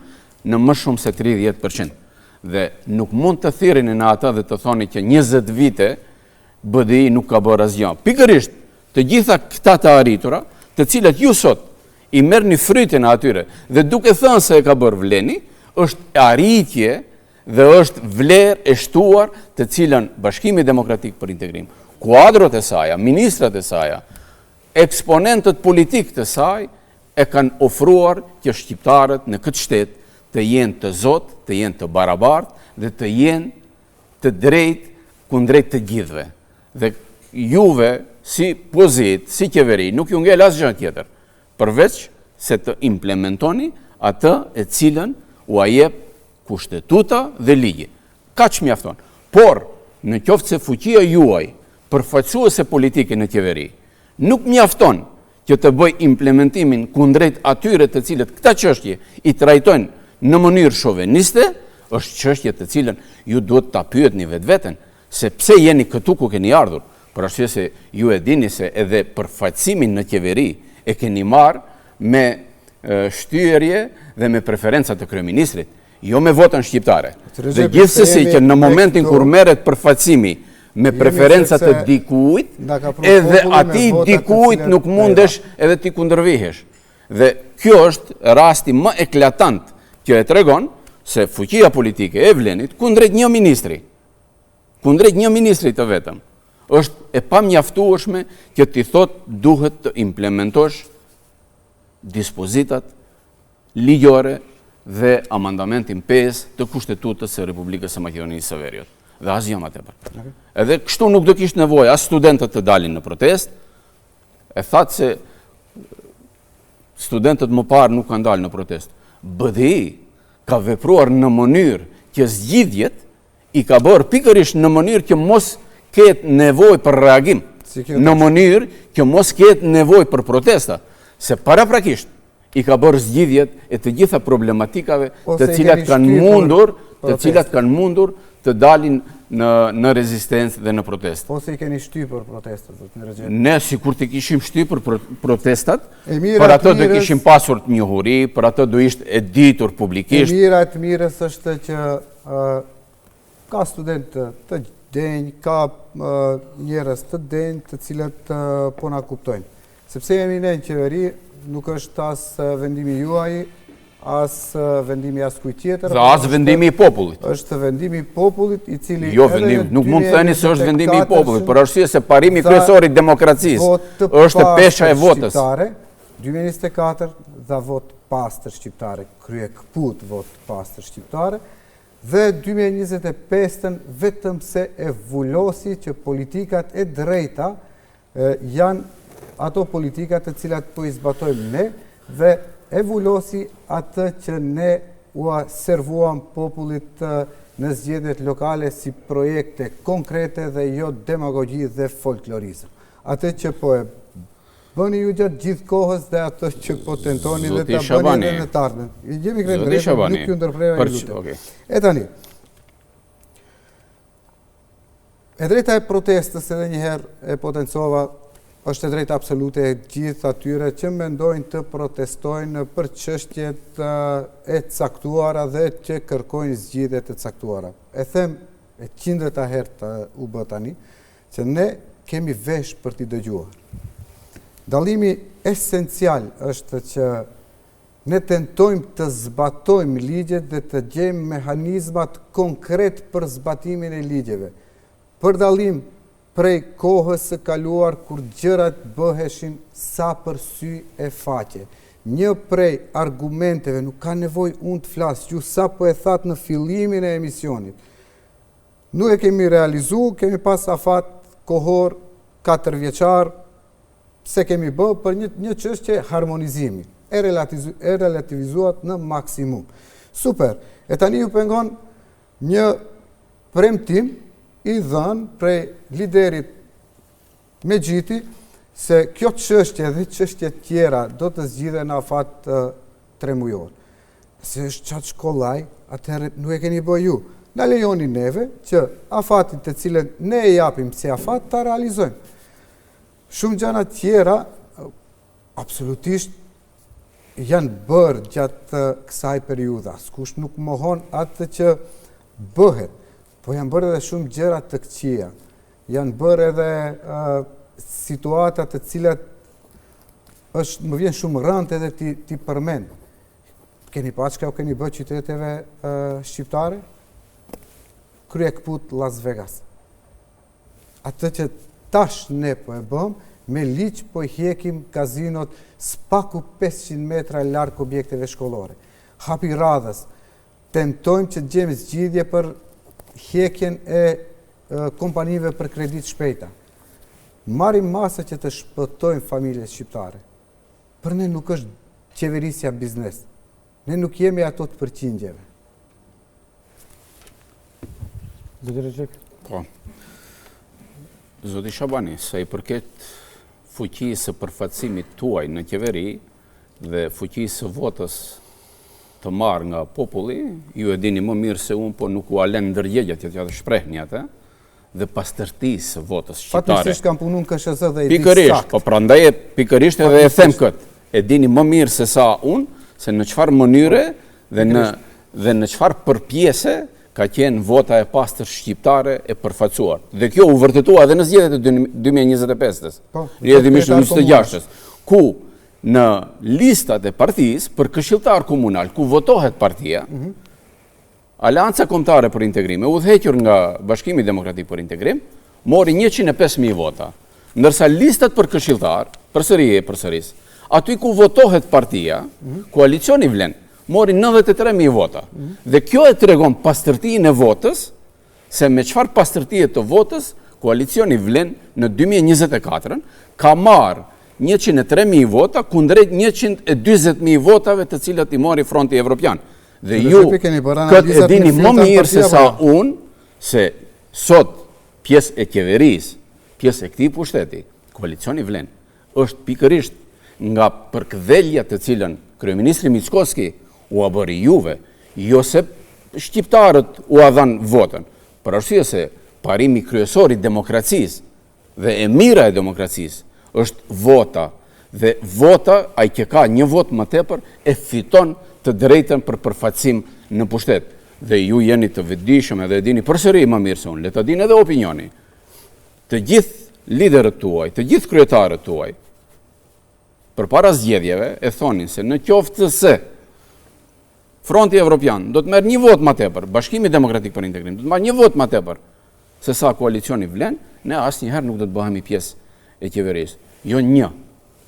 në më shumë se 30%. Dhe nuk mund të thirreni në ata dhe të thoni që 20 vite BDI nuk ka bërë asgjë. Pikërisht, të gjitha këta të arritura, të cilat ju sot i merrni frytin e atyre dhe duke thënë se e ka bërë VLEN-i, është arritje dhe është vlerë e shtuar të cilën Bashkimi Demokratik për Integrim, kuadrot e saja, ministrat e saja, eksponentët politikë të saj e kanë ofruar që shqiptarët në këtë shtet të jenë të zotë, të jenë të barabartë dhe të jenë të drejtë kundrejt të gjithëve. Dhe juve si pozitë, si qeveri, nuk ju ngel asgjë tjetër, përveç se të implementoni atë e cilën ua jep kushtetuta dhe ligji. Kaq mjafton. Por, në qoftë se fuqia juaj përfaqësuese politike në qeveri nuk mjafton që të bëjë implementimin kundrejt atyre të cilët këta çështje i trajtojnë në mënyrë shoveniste, është çështje të cilën ju duhet ta pyetni vetveten se pse jeni këtu ku keni ardhur, për arsye se ju e dini se edhe përfaqësimin në qeveri e keni marrë me shtyerje dhe me preferenca të kryeministrit, jo me votën shqiptare. Dhe gjithsesi që në momentin kur merret përfaqësimi me preferenca të dikujt, edhe atij dikujt nuk mundesh edhe t'i kundërvihesh. Dhe kjo është rasti më eklatant që e tregon se fuqia politike e Vlenit kundrejt një ministri, kundrejt një ministri të vetëm, është e pamjaftueshme që t'i thotë duhet të implementosh dispozitat ligjore dhe amandamentin 5 të Kushtetutës së Republikës së Maqedonisë së Veriut. Dhe asgjë më tepër. Edhe kështu nuk do kishte nevojë as studentët të dalin në protestë. E thatë se studentët më parë nuk kanë dalë në protestë. BDI ka vepruar në mënyrë që zgjidhjet i ka bërë pikërisht në mënyrë që mos ketë nevojë për reagim, në mënyrë që mos ketë nevojë për protesta, se paraprakisht i ka bërë zgjidhjet e të gjitha problematikave të cilat kanë mundur, të cilat kanë mundur të dalin në në rezistencë dhe në protestë. Ose i keni shtypur protestat, zotni Rexhepi. Ne sikur t'i kishim shtypur protestat, për atë do kishim pasur njohuri, për atë do ishte e ditur publikisht. E mira e të mirës është që Ka studentë të denjë, ka njerëz të denjë të cilët po na kuptojnë. Sepse jemi ne në qeveri, nuk është as vendimi juaj, as vendimi askujt tjetër. Dhe as vendimi i popullit. Është vendimi i popullit i cili... Jo, vendim, nuk mund të theni se është vendimi i popullit, për arsye se parimi kryesor i demokracisë është pesha e votës. 2024 dha votë pastër shqiptare, kryekëput votë pastër shqiptare, dhe 2025-ën vetëm se e vulosi që politikat e drejta janë ato politikat të cilat po i zbatojmë ne dhe e vulosi atë që ne ua servuam popullit në zgjedhjet lokale si projekte konkrete dhe jo demagogji dhe folklorizëm. Atë që po e Bëni ju gjatë gjithë kohës dhe atë që po tentoni dhe ta bëni edhe në të ardhmen. Jemi krejt në rregull, nuk ju ndërpreva ju lutem. E tani, e drejta e protestës edhe një herë e potencova, është e drejta absolute e gjithë atyre që mendojnë të protestojnë për çështjet e caktuara dhe që kërkojnë zgjidhje të caktuara. E them e qindërta herë u bë tani, që ne kemi vesh për t'i dëgjuar. Dallimi esencial është që ne tentojmë të zbatojmë ligjet dhe të gjejmë mehanizmat konkret për zbatimin e ligjeve. Për dallim prej kohës së kaluar kur gjërat bëheshin sa për sy e faqe. Një prej argumenteve, nuk ka nevojë unë të flas, ju sapo e thatë në fillimin e emisionit, Nuk e kemi realizu, kemi pas afat kohor 4 vjeçar, s'e kemi bë për një, një çështje harmonizimi. E, relatizu, e relativizuat në maksimum. Super. E tani ju pengon një premtim i dhënë prej liderit Mexhiti se kjo çështje dhe çështje tjera do të zgjidhen në afat tremujor. Se është qaq kollaj, atëherë nuk e keni bë ju. Na lejoni neve që afatin të cilën ne e japim si afat ta realizojmë. Shumë gjana tjera absolutisht janë bërë gjatë kësaj periudhe. Askush nuk mohon atë që bëhet, po janë bërë edhe shumë gjëra të këqija. Janë bërë edhe situata të cilat është më vjen shumë rëndë edhe t'i t'i përmend. Keni pa çka u keni bë qyteteve shqiptare? Kryekëput Las Vegas. Atë që tash ne po e bëmë, me ligj po i hjekim kazinot së paku 500 metra larg objekteve shkollore. Hapi i radhës. Tentojmë që të gjejmë zgjidhje për hjekjen e kompanive për kredi të shpejta. Marrim masa që të shpëtojmë familjet shqiptare. Për ne nuk është qeverisja biznes. Ne nuk jemi ato të përqindjeve. Zoti Rexhepi? Po. Zoti Shabani, sa i përket fuqisë së përfaqësimit tuaj në qeveri dhe fuqisë së votës të marrë nga populli, ju e dini më mirë se unë, po nuk ua len ndërgjegja që t'ia shprehni atë, dhe pastërtisë së votës shqiptare. Fatmirësisht kam punu në KSHZ dhe e di saktë. Pikërisht, po prandaj pikërisht edhe e them këtë. E dini më mirë se sa unë, se në çfarë mënyre dhe në dhe në çfarë përpjese ka qenë vota e pastër shqiptare e përfaqësuar. Dhe kjo u vërtetua edhe në zgjedhjet e 2025-s. Po, në 2026-s, ku në listat e partisë për këshilltar komunal, ku votohet partia, mm -hmm. Aleanca Kombëtare për Integrim, e udhëhequr nga Bashkimi Demokratik për Integrim, mori 105.000 vota, ndërsa listat për këshilltar, përsëri e përsëris, aty ku votohet partia, mhm. koalicioni Vlen, mori 93.000 vota. Mhm. Dhe kjo e tregon pastërtinë e votës, se me çfarë pastërtie të votës, koalicioni Vlen në 2024 ka marrë 103.000 vota kundrejt 140.000 votave të cilat i mori Fronti Evropian. Dhe ju këtë e dini më mirë se sa unë, se sot pjesë e qeverisë, pjesë e këtij pushteti, koalicioni Vlen, është pikërisht nga përkëdhelja të cilën kryeministri Mickoski ua bëri juve, jo se shqiptarët ua dhanë votën, për arsye se parimi kryesor i demokracisë Dhe e mira e demokracisë është vota dhe vota, ai që ka një votë më tepër, e fiton të drejtën për përfaqësim në pushtet. Dhe ju jeni të vetëdijshëm edhe e dini përsëri më mirë se unë, le ta dinë edhe opinioni. Të gjithë liderët tuaj, të gjithë kryetarët tuaj, përpara zgjedhjeve e thonin se në qoftë se Fronti Evropian do të merr një votë më tepër, Bashkimi Demokratik për Integrim do të marrë një votë më tepër se sa koalicioni Vlen, ne asnjëherë nuk do të bëhemi pjesë e qeverisë. Jo një,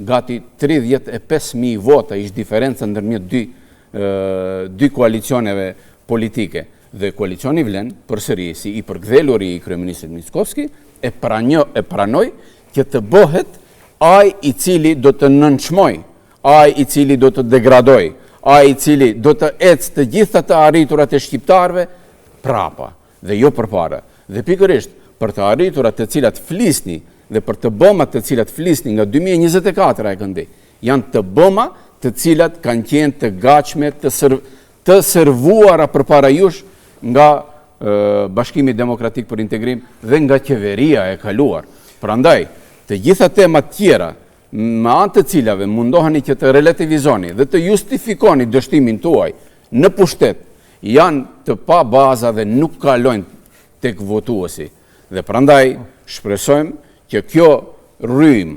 gati 35.000 vota ishte diferenca ndërmjet dy dy koalicioneve politike. Dhe koalicioni Vlen, përsëri si i përkëdheluri i kryeministrit Mickoski, e pranjo, e pranoi që të bëhet ai i cili do të nënçmojë ai i cili do të degradojë, ai i cili do të ecë të gjitha të arriturat e shqiptarëve prapa dhe jo përpara. Dhe pikërisht për të arriturat të cilat flisni dhe për të bëmat të cilat flisni nga 2024 e këndej, janë të bëma të cilat kanë qenë të gatshme të sër, të servuara përpara jush nga Bashkimi Demokratik për Integrim dhe nga qeveria e kaluar. Prandaj, të gjitha temat tjera me anë të cilave mundoheni që të relativizoni dhe të justifikoni dështimin tuaj në pushtet, janë të pa baza dhe nuk kalojnë tek votuesi. Dhe prandaj shpresojmë që kjo rrymë,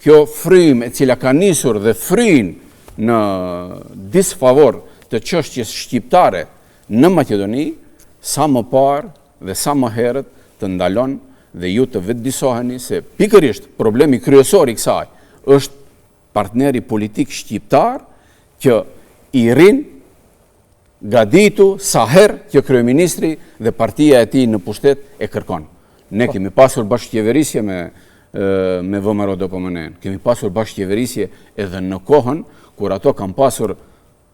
kjo frymë e cila ka nisur dhe fryn në disfavor të çështjes shqiptare në Maqedoni, sa më parë dhe sa më herët të ndalon dhe ju të vetëdisoheni se pikërisht problemi kryesor i kësaj është partneri politik shqiptar që i rrin gaditu sa herë që kryeministri dhe partia e tij në pushtet e kërkon. Ne po. kemi pasur bashkëqeverisje me me VMRO DPMNE. Kemi pasur bashkëqeverisje edhe në kohën kur ato kanë pasur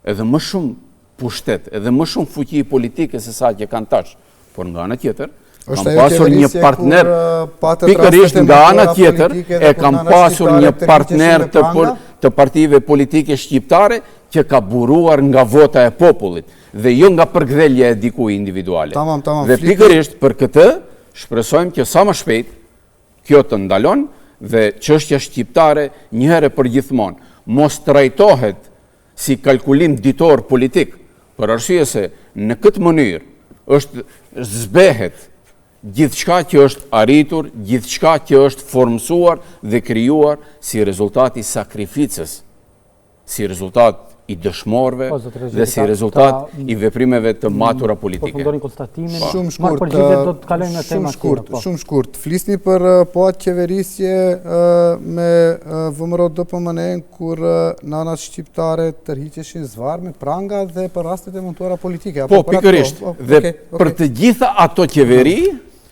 edhe më shumë pushtet, edhe më shumë fuqi politike se sa që kanë tash. Por nga ana tjetër, kam pasur një partner, pikërisht nga ana tjetër, e kam pasur një partner të, të partive politike shqiptare që ka buruar nga vota e popullit dhe jo nga përkëdhelja e dikujt individuale. Tamam, tamam, dhe pikërisht për këtë shpresojmë që sa më shpejt kjo të ndalon dhe çështja shqiptare njëherë e përgjithmonë mos trajtohet si kalkulim ditor politik, për arsye se në këtë mënyrë është zbehet gjithçka që është arritur, gjithçka që është formësuar dhe krijuar si rezultat i sakrificës, si rezultat I dëshmorëve po, dhe si rezultat i veprimeve të matura mm, politike. Përfundoni konstatimin, po. shumë shkurt, do të kalojmë në tema shumë shkurt, po. shumë shkurt. Flisni për po atë qeverisje me VMRO DPMNE kur nanat shqiptare tërhiqeshin zvarrë me pranga dhe për rastet e montuara politike. Po, pikërisht. Dhe për të gjitha ato qeveri,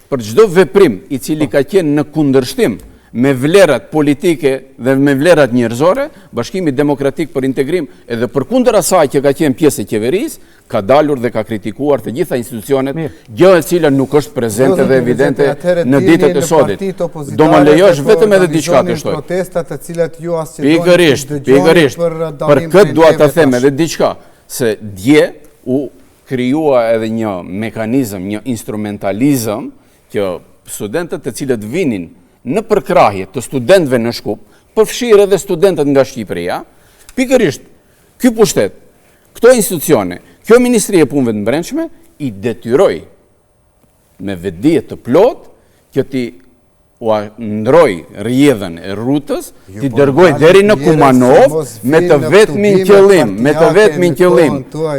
Për çdo veprim i cili ka qenë në kundërshtim me vlerat politike dhe me vlerat njerëzore, Bashkimi Demokratik për Integrim edhe përkundër asaj që ka qenë pjesë e qeverisë, ka dalur dhe ka kritikuar të gjitha institucionet, gjë e cila nuk është prezente dhe evidente në ditët e sodit. Do më lejosh po vetëm edhe diçka të shtoj. Protesta të cilat ju as që pikërisht, pikërisht, për këtë dua të them edhe diçka, se dje u krijua edhe një mekanizëm, një instrumentalizëm që studentët të cilët vinin në përkrahje të studentëve në Shkup, përfshirë edhe studentët nga Shqipëria, pikërisht ky pushtet, këto institucione, kjo Ministri e Punëve të Brendshme i detyroi me vetëdije të plotë që t'i ua ndrojë rrjedhën e rutës, t'i po dërgojë deri në Kumanovë me të vetmin qëllim, me të vetmin qëllim,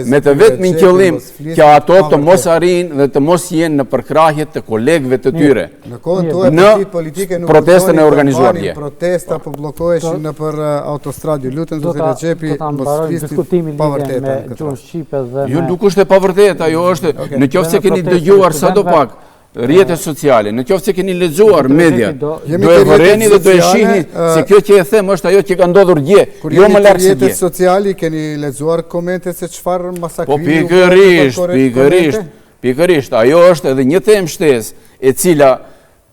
me të vetmin qëllim që ato të mos arrijnë dhe të mos jenë në përkrahje të kolegëve të tyre. Në kohën tuaj partitë politike nuk protestën e organizuar dje. Protesta po bllokoheshin nëpër uh, autostradë. Ju lutem zoti Rexhepi, mos flisni pa vërtetë me gjuhën shqipe dhe Jo, nuk është e pavërtetë, ajo është në qoftë se keni dëgjuar sado pak rrjetet sociale, në qoftë se keni lexuar mediat, do e vëreni dhe do e shihni se kjo që e them është ajo që ka ndodhur dje, jo më larg se dje. Rrjetet sociale keni lexuar komentet se çfarë masakrimi po, pikërisht, pikërisht, pikërisht, ajo është edhe një temë shtesë e cila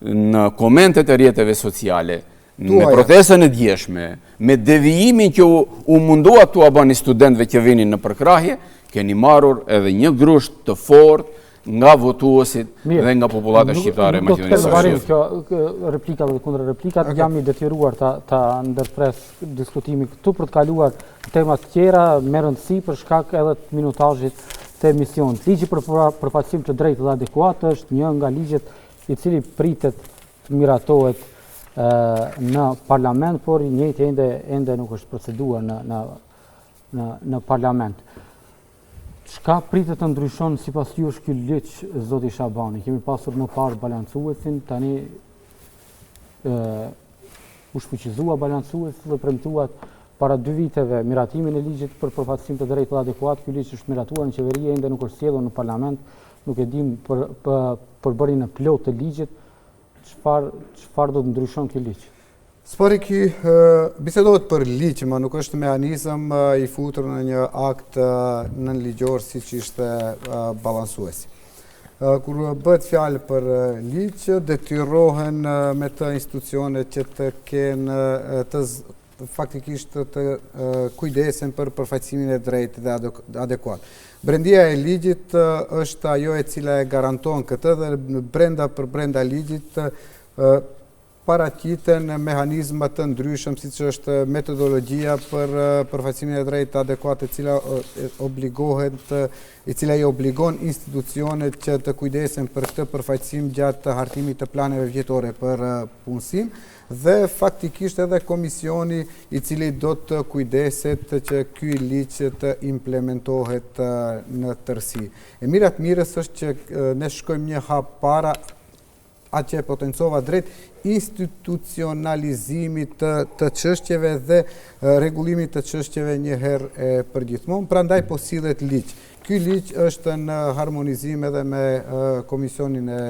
në komentet e rrjeteve sociale, me protestën e djeshme, me devijimin që u, u mundua t'ua bëni studentëve që vinin në përkrahje, keni marrur edhe një grusht të fortë nga votuesit dhe nga popullata shqiptare e Maqedonisë së Veriut. Kjo replika dhe kundër replikat, okay. jam i detyruar ta ta ndërpres diskutimin këtu për të kaluar tema të tjera me rëndësi për shkak edhe të minutazhit të emisionit. Ligji për përfaqësim të drejtë dhe adekuat është një nga ligjet i cili pritet të miratohet në parlament, por i njëjti ende ende nuk është proceduar në në në në parlament. Çka pritet të ndryshon sipas jush ky ligj, zoti Shabani? Kemi pasur më parë balancuesin, tani ë u shfuqizua balancuesi dhe premtuat para dy viteve miratimin e ligjit për përfaqësim të drejtë dhe adekuat. Ky ligj është miratuar në qeveri, ende nuk është sjellur në parlament, nuk e dim për për përbërjen e plotë të ligjit. Çfarë çfarë do të ndryshon ky ligj? Së pari ky bisedohet për ligj, ma nuk është mehanizëm i futur në një akt nënligjor siç ishte balansuesi. Kur bëhet fjalë për ligj, detyrohen me të institucione që të kenë të faktikisht të kujdesen për përfaqësimin e drejtë dhe adekuat. Brendia e ligjit është ajo e cila e garanton këtë dhe brenda për brenda ligjit paraqiten mehanizma të ndryshëm siç është metodologjia për përfaqësimin e drejtë adekuat e cila obligohet e cila i obligon institucionet që të kujdesen për këtë përfaqësim gjatë hartimit të planeve vjetore për punësim dhe faktikisht edhe komisioni i cili do të kujdeset që ky ligj të implementohet në tërësi. E mira të mirës është që ne shkojmë një hap para atë që e potencova drejt institucionalizimit të, të çështjeve dhe rregullimit të çështjeve një herë e përgjithmonë, prandaj po sillet ligj. Ky ligj është në harmonizim edhe me Komisionin e, e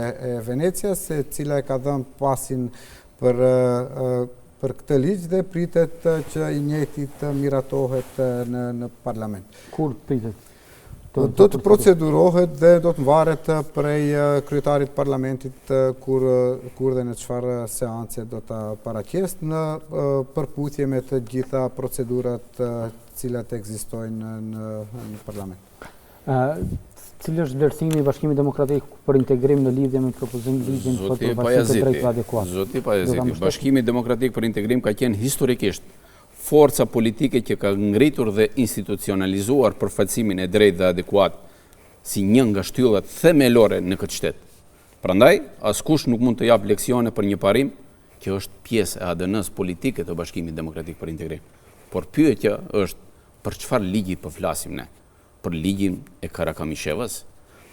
Venecias, e cila e ka dhënë pasin për për këtë ligj dhe pritet që i njëjti të miratohet në në parlament. Kur pritet? Do të procedurohet dhe do të varet prej kryetarit të parlamentit kur, kur dhe në çfarë seance do ta paraqesë në përputhje me të gjitha procedurat të cilat ekzistojnë në, në parlament. Cili është vlerësimi i Bashkimit Demokratik për integrim në lidhje me propozim ligjin për përfaqësim të drejtë dhe adekuat? Zoti Pajaziti, Bashkimi Demokratik për integrim ka qenë historikisht forca politike që ka ngritur dhe institucionalizuar përfaqësimin e drejtë dhe adekuat si një nga shtyllat themelore në këtë shtet. Prandaj, askush nuk mund të japë leksione për një parim që është pjesë e ADN-së politike të Bashkimit Demokratik për Integrim. Por pyetja është, Për çfarë ligji po flasim ne? Për ligjin e Karakamishevës?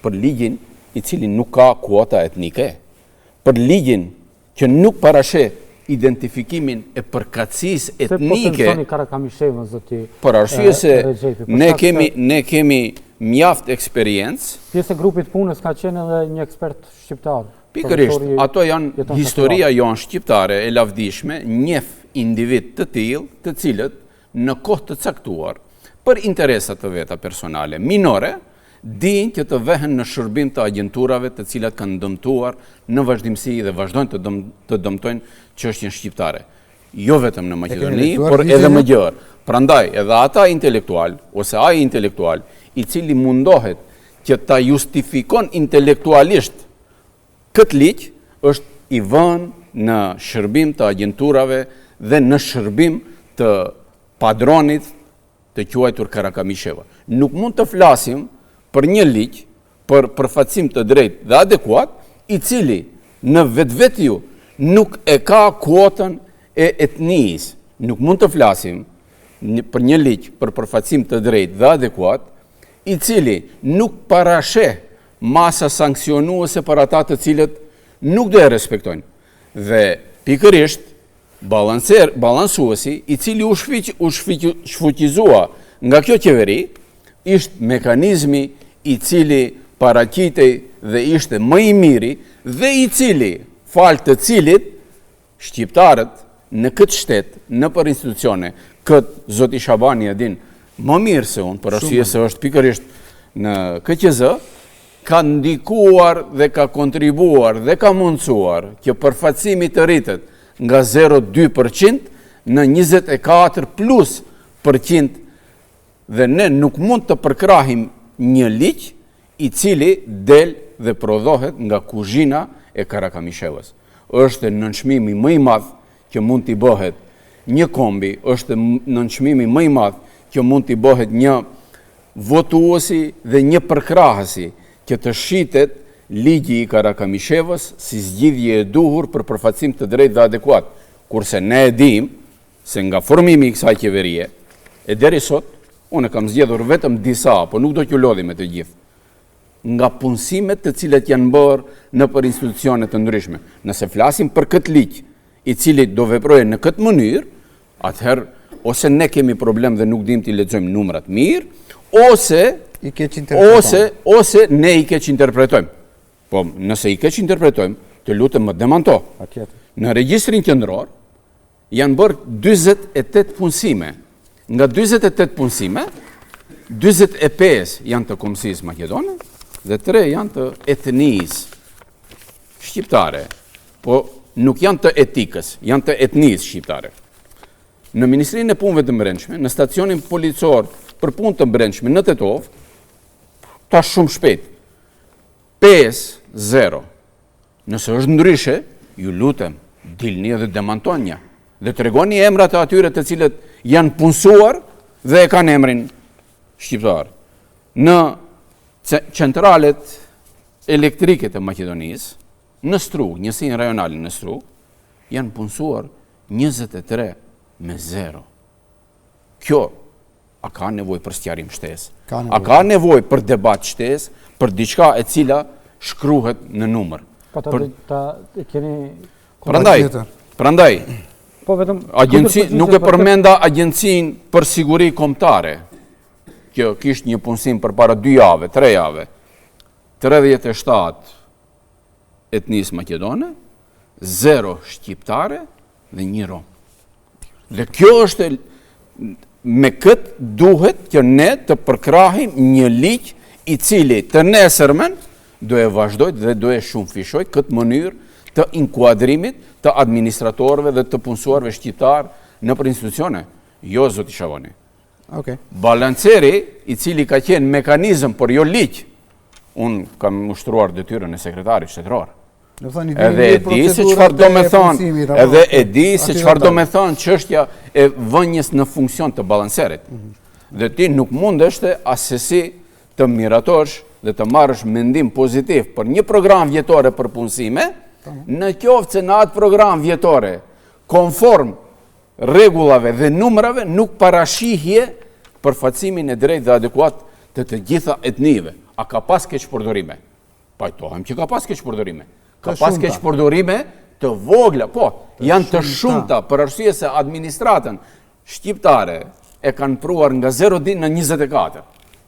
Për ligjin i cili nuk ka kuota etnike? Për ligjin që nuk parasheh identifikimin e përkatësisë etnike? Pse po tensoni Karakamishevën, zoti Për arsye se ne kemi ne kemi mjaft eksperiencë. Pjesë e grupit të punës ka qenë edhe një ekspert shqiptar. Pikërisht, ato janë historia jonë shqiptare e lavdishme, njeh individë të tillë, të cilët në kohë të caktuar, për interesa të veta personale minore, dinë që të vehen në shërbim të agjenturave të cilat kanë dëmtuar në vazhdimësi dhe vazhdojnë të, dëm, të dëmtojnë çështjen shqiptare. Jo vetëm në Maqedoni, por edhe më gjerë. Prandaj, edhe ata intelektual, ose ai intelektual, i cili mundohet që ta justifikon intelektualisht Këtë ligj është i vënë në shërbim të agjenturave dhe në shërbim të padronit të quajtur Karakamisheva. Nuk mund të flasim për një ligj për përfaqësim të drejtë dhe adekuat, i cili në vetvetiu nuk e ka kuotën e etnisë. Nuk mund të flasim për një ligj për përfaqësim të drejtë dhe adekuat, i cili nuk parasheh masa sanksionuese për ata të cilët nuk do e respektojnë. Dhe pikërisht balancer, balansuesi i cili u shfiq, u shfiq, shfuqizua nga kjo qeveri, ishte mekanizmi i cili paraqitej dhe ishte më i miri dhe i cili, falë të cilit, Shqiptarët në këtë shtet, nëpër institucione, këtë zoti Shabani e din më mirë se unë, për arsye se është pikërisht në KQZ, ka ndikuar dhe ka kontribuar dhe ka mundësuar që përfaqësimi të rritet nga 0,2% në 24 plus përqind dhe ne nuk mund të përkrahim një ligj i cili del dhe prodhohet nga kuzhina e Karakamishevës. Është nënçmimi më i madh që mund t'i bëhet një kombi, është nënçmimi më i madh që mund t'i bëhet një votuesi dhe një përkrahësi që të shitet ligji i Karakamishevës si zgjidhje e duhur për përfaqësim të drejtë dhe adekuat, kurse ne e dimë se nga formimi i kësaj qeverie e deri sot unë kam zgjedhur vetëm disa, po nuk do t'ju lodhi me të gjithë, nga punësimet të cilat janë bërë nëpër institucione të ndryshme. Nëse flasim për këtë ligj, i cili do veprojë në këtë mënyrë, atëherë ose ne kemi problem dhe nuk dimë t'i lexojmë numrat mirë, ose i keqinterpretojmë. Ose ose ne i keqinterpretojmë. Po, nëse i keqinterpretojmë, të lutem më demanto. Patjetër. Në regjistrin qendror Janë bërë 48 punësime. Nga 48 punësime, 45 janë të kombësisë maqedone dhe 3 janë të etnisë shqiptare. Po nuk janë të etikës, janë të etnisë shqiptare. Në Ministrinë e Punëve të Brendshme, në stacionin policor për punë të brendshme në Tetovë, tash shumë shpejt, 5-0 Nëse është ndryshe, ju lutem, dilni edhe demantonja dhe tregoni emrat e atyre të cilët janë punësuar dhe e kanë emrin shqiptar. Në centralet elektrike të Maqedonisë, në Strugë, njësinë rajonale në Strugë, janë punësuar 23 me 0. Kjo a ka nevojë për sqarim shtesë? A ka nevojë për debat shtesë, për diçka e cila shkruhet në numër? Po ta, për... ta keni... Prandaj, prandaj, po vetëm agjenci, nuk e përmenda agjencinë për siguri kombëtare, që kishte një punësim përpara dy jave, tre jave, 37 etnisë maqedone, 0 shqiptare dhe një rom. Dhe kjo është me këtë duhet që ne të përkrahim një ligj i cili të nesërmen do e vazhdojë dhe do e shumëfishojë këtë mënyrë të inkuadrimit të administratorëve dhe të punësuarve shqiptarë nëpër institucione. Jo, zoti Shabani. Okay. Balanceri, i cili ka qenë mekanizëm, por jo ligj, unë kam ushtruar detyrën e sekretarit shtetëror. Edhe e di se çfarë do me thonë, edhe e di se çfarë do me thonë çështja e vënies në funksion të balancerit. Mhm. Dhe ti nuk mundesh të assesi të miratosh dhe të marrësh mendim pozitiv për një program vjetore për punësime, në qoftë se në atë program vjetore, konform rregullave dhe numrave, nuk parashihje përfaqësimin e drejtë dhe adekuat të të gjitha etnive. A ka pas keqpërdorime? Pajtohem që ka pas keqpërdorime. Ka pas keqpërdorime të vogla, po, janë të shumta për arsye se administratën shqiptare e kanë pruar nga 0 di në 24.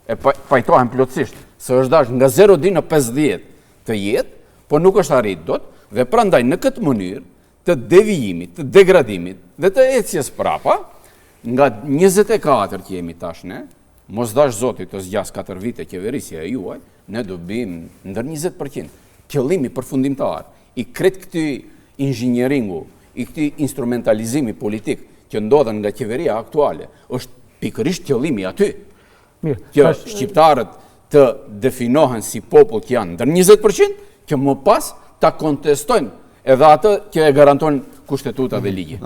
E pajtohem plotësisht se është dashur nga 0 di në 50 të jetë, po nuk është arrit dot dhe prandaj në këtë mënyrë të devijimit, të degradimit dhe të ecjes prapa, nga 24 që jemi tash ne, mos dhashtë Zoti të zgjasë 4 vite qeverisja e juaj, ne do bim ndër 20%. Qëllimi përfundimtar i krejt këtij inxhinieringu, i këtij instrumentalizimi politik që ndodhen nga qeveria aktuale, është pikërisht qëllimi aty. Mirë, që shqiptarët të definohen si popull që janë ndër 20%, që më pas ta kontestojnë edhe atë që e garanton kushtetuta dhe ligji.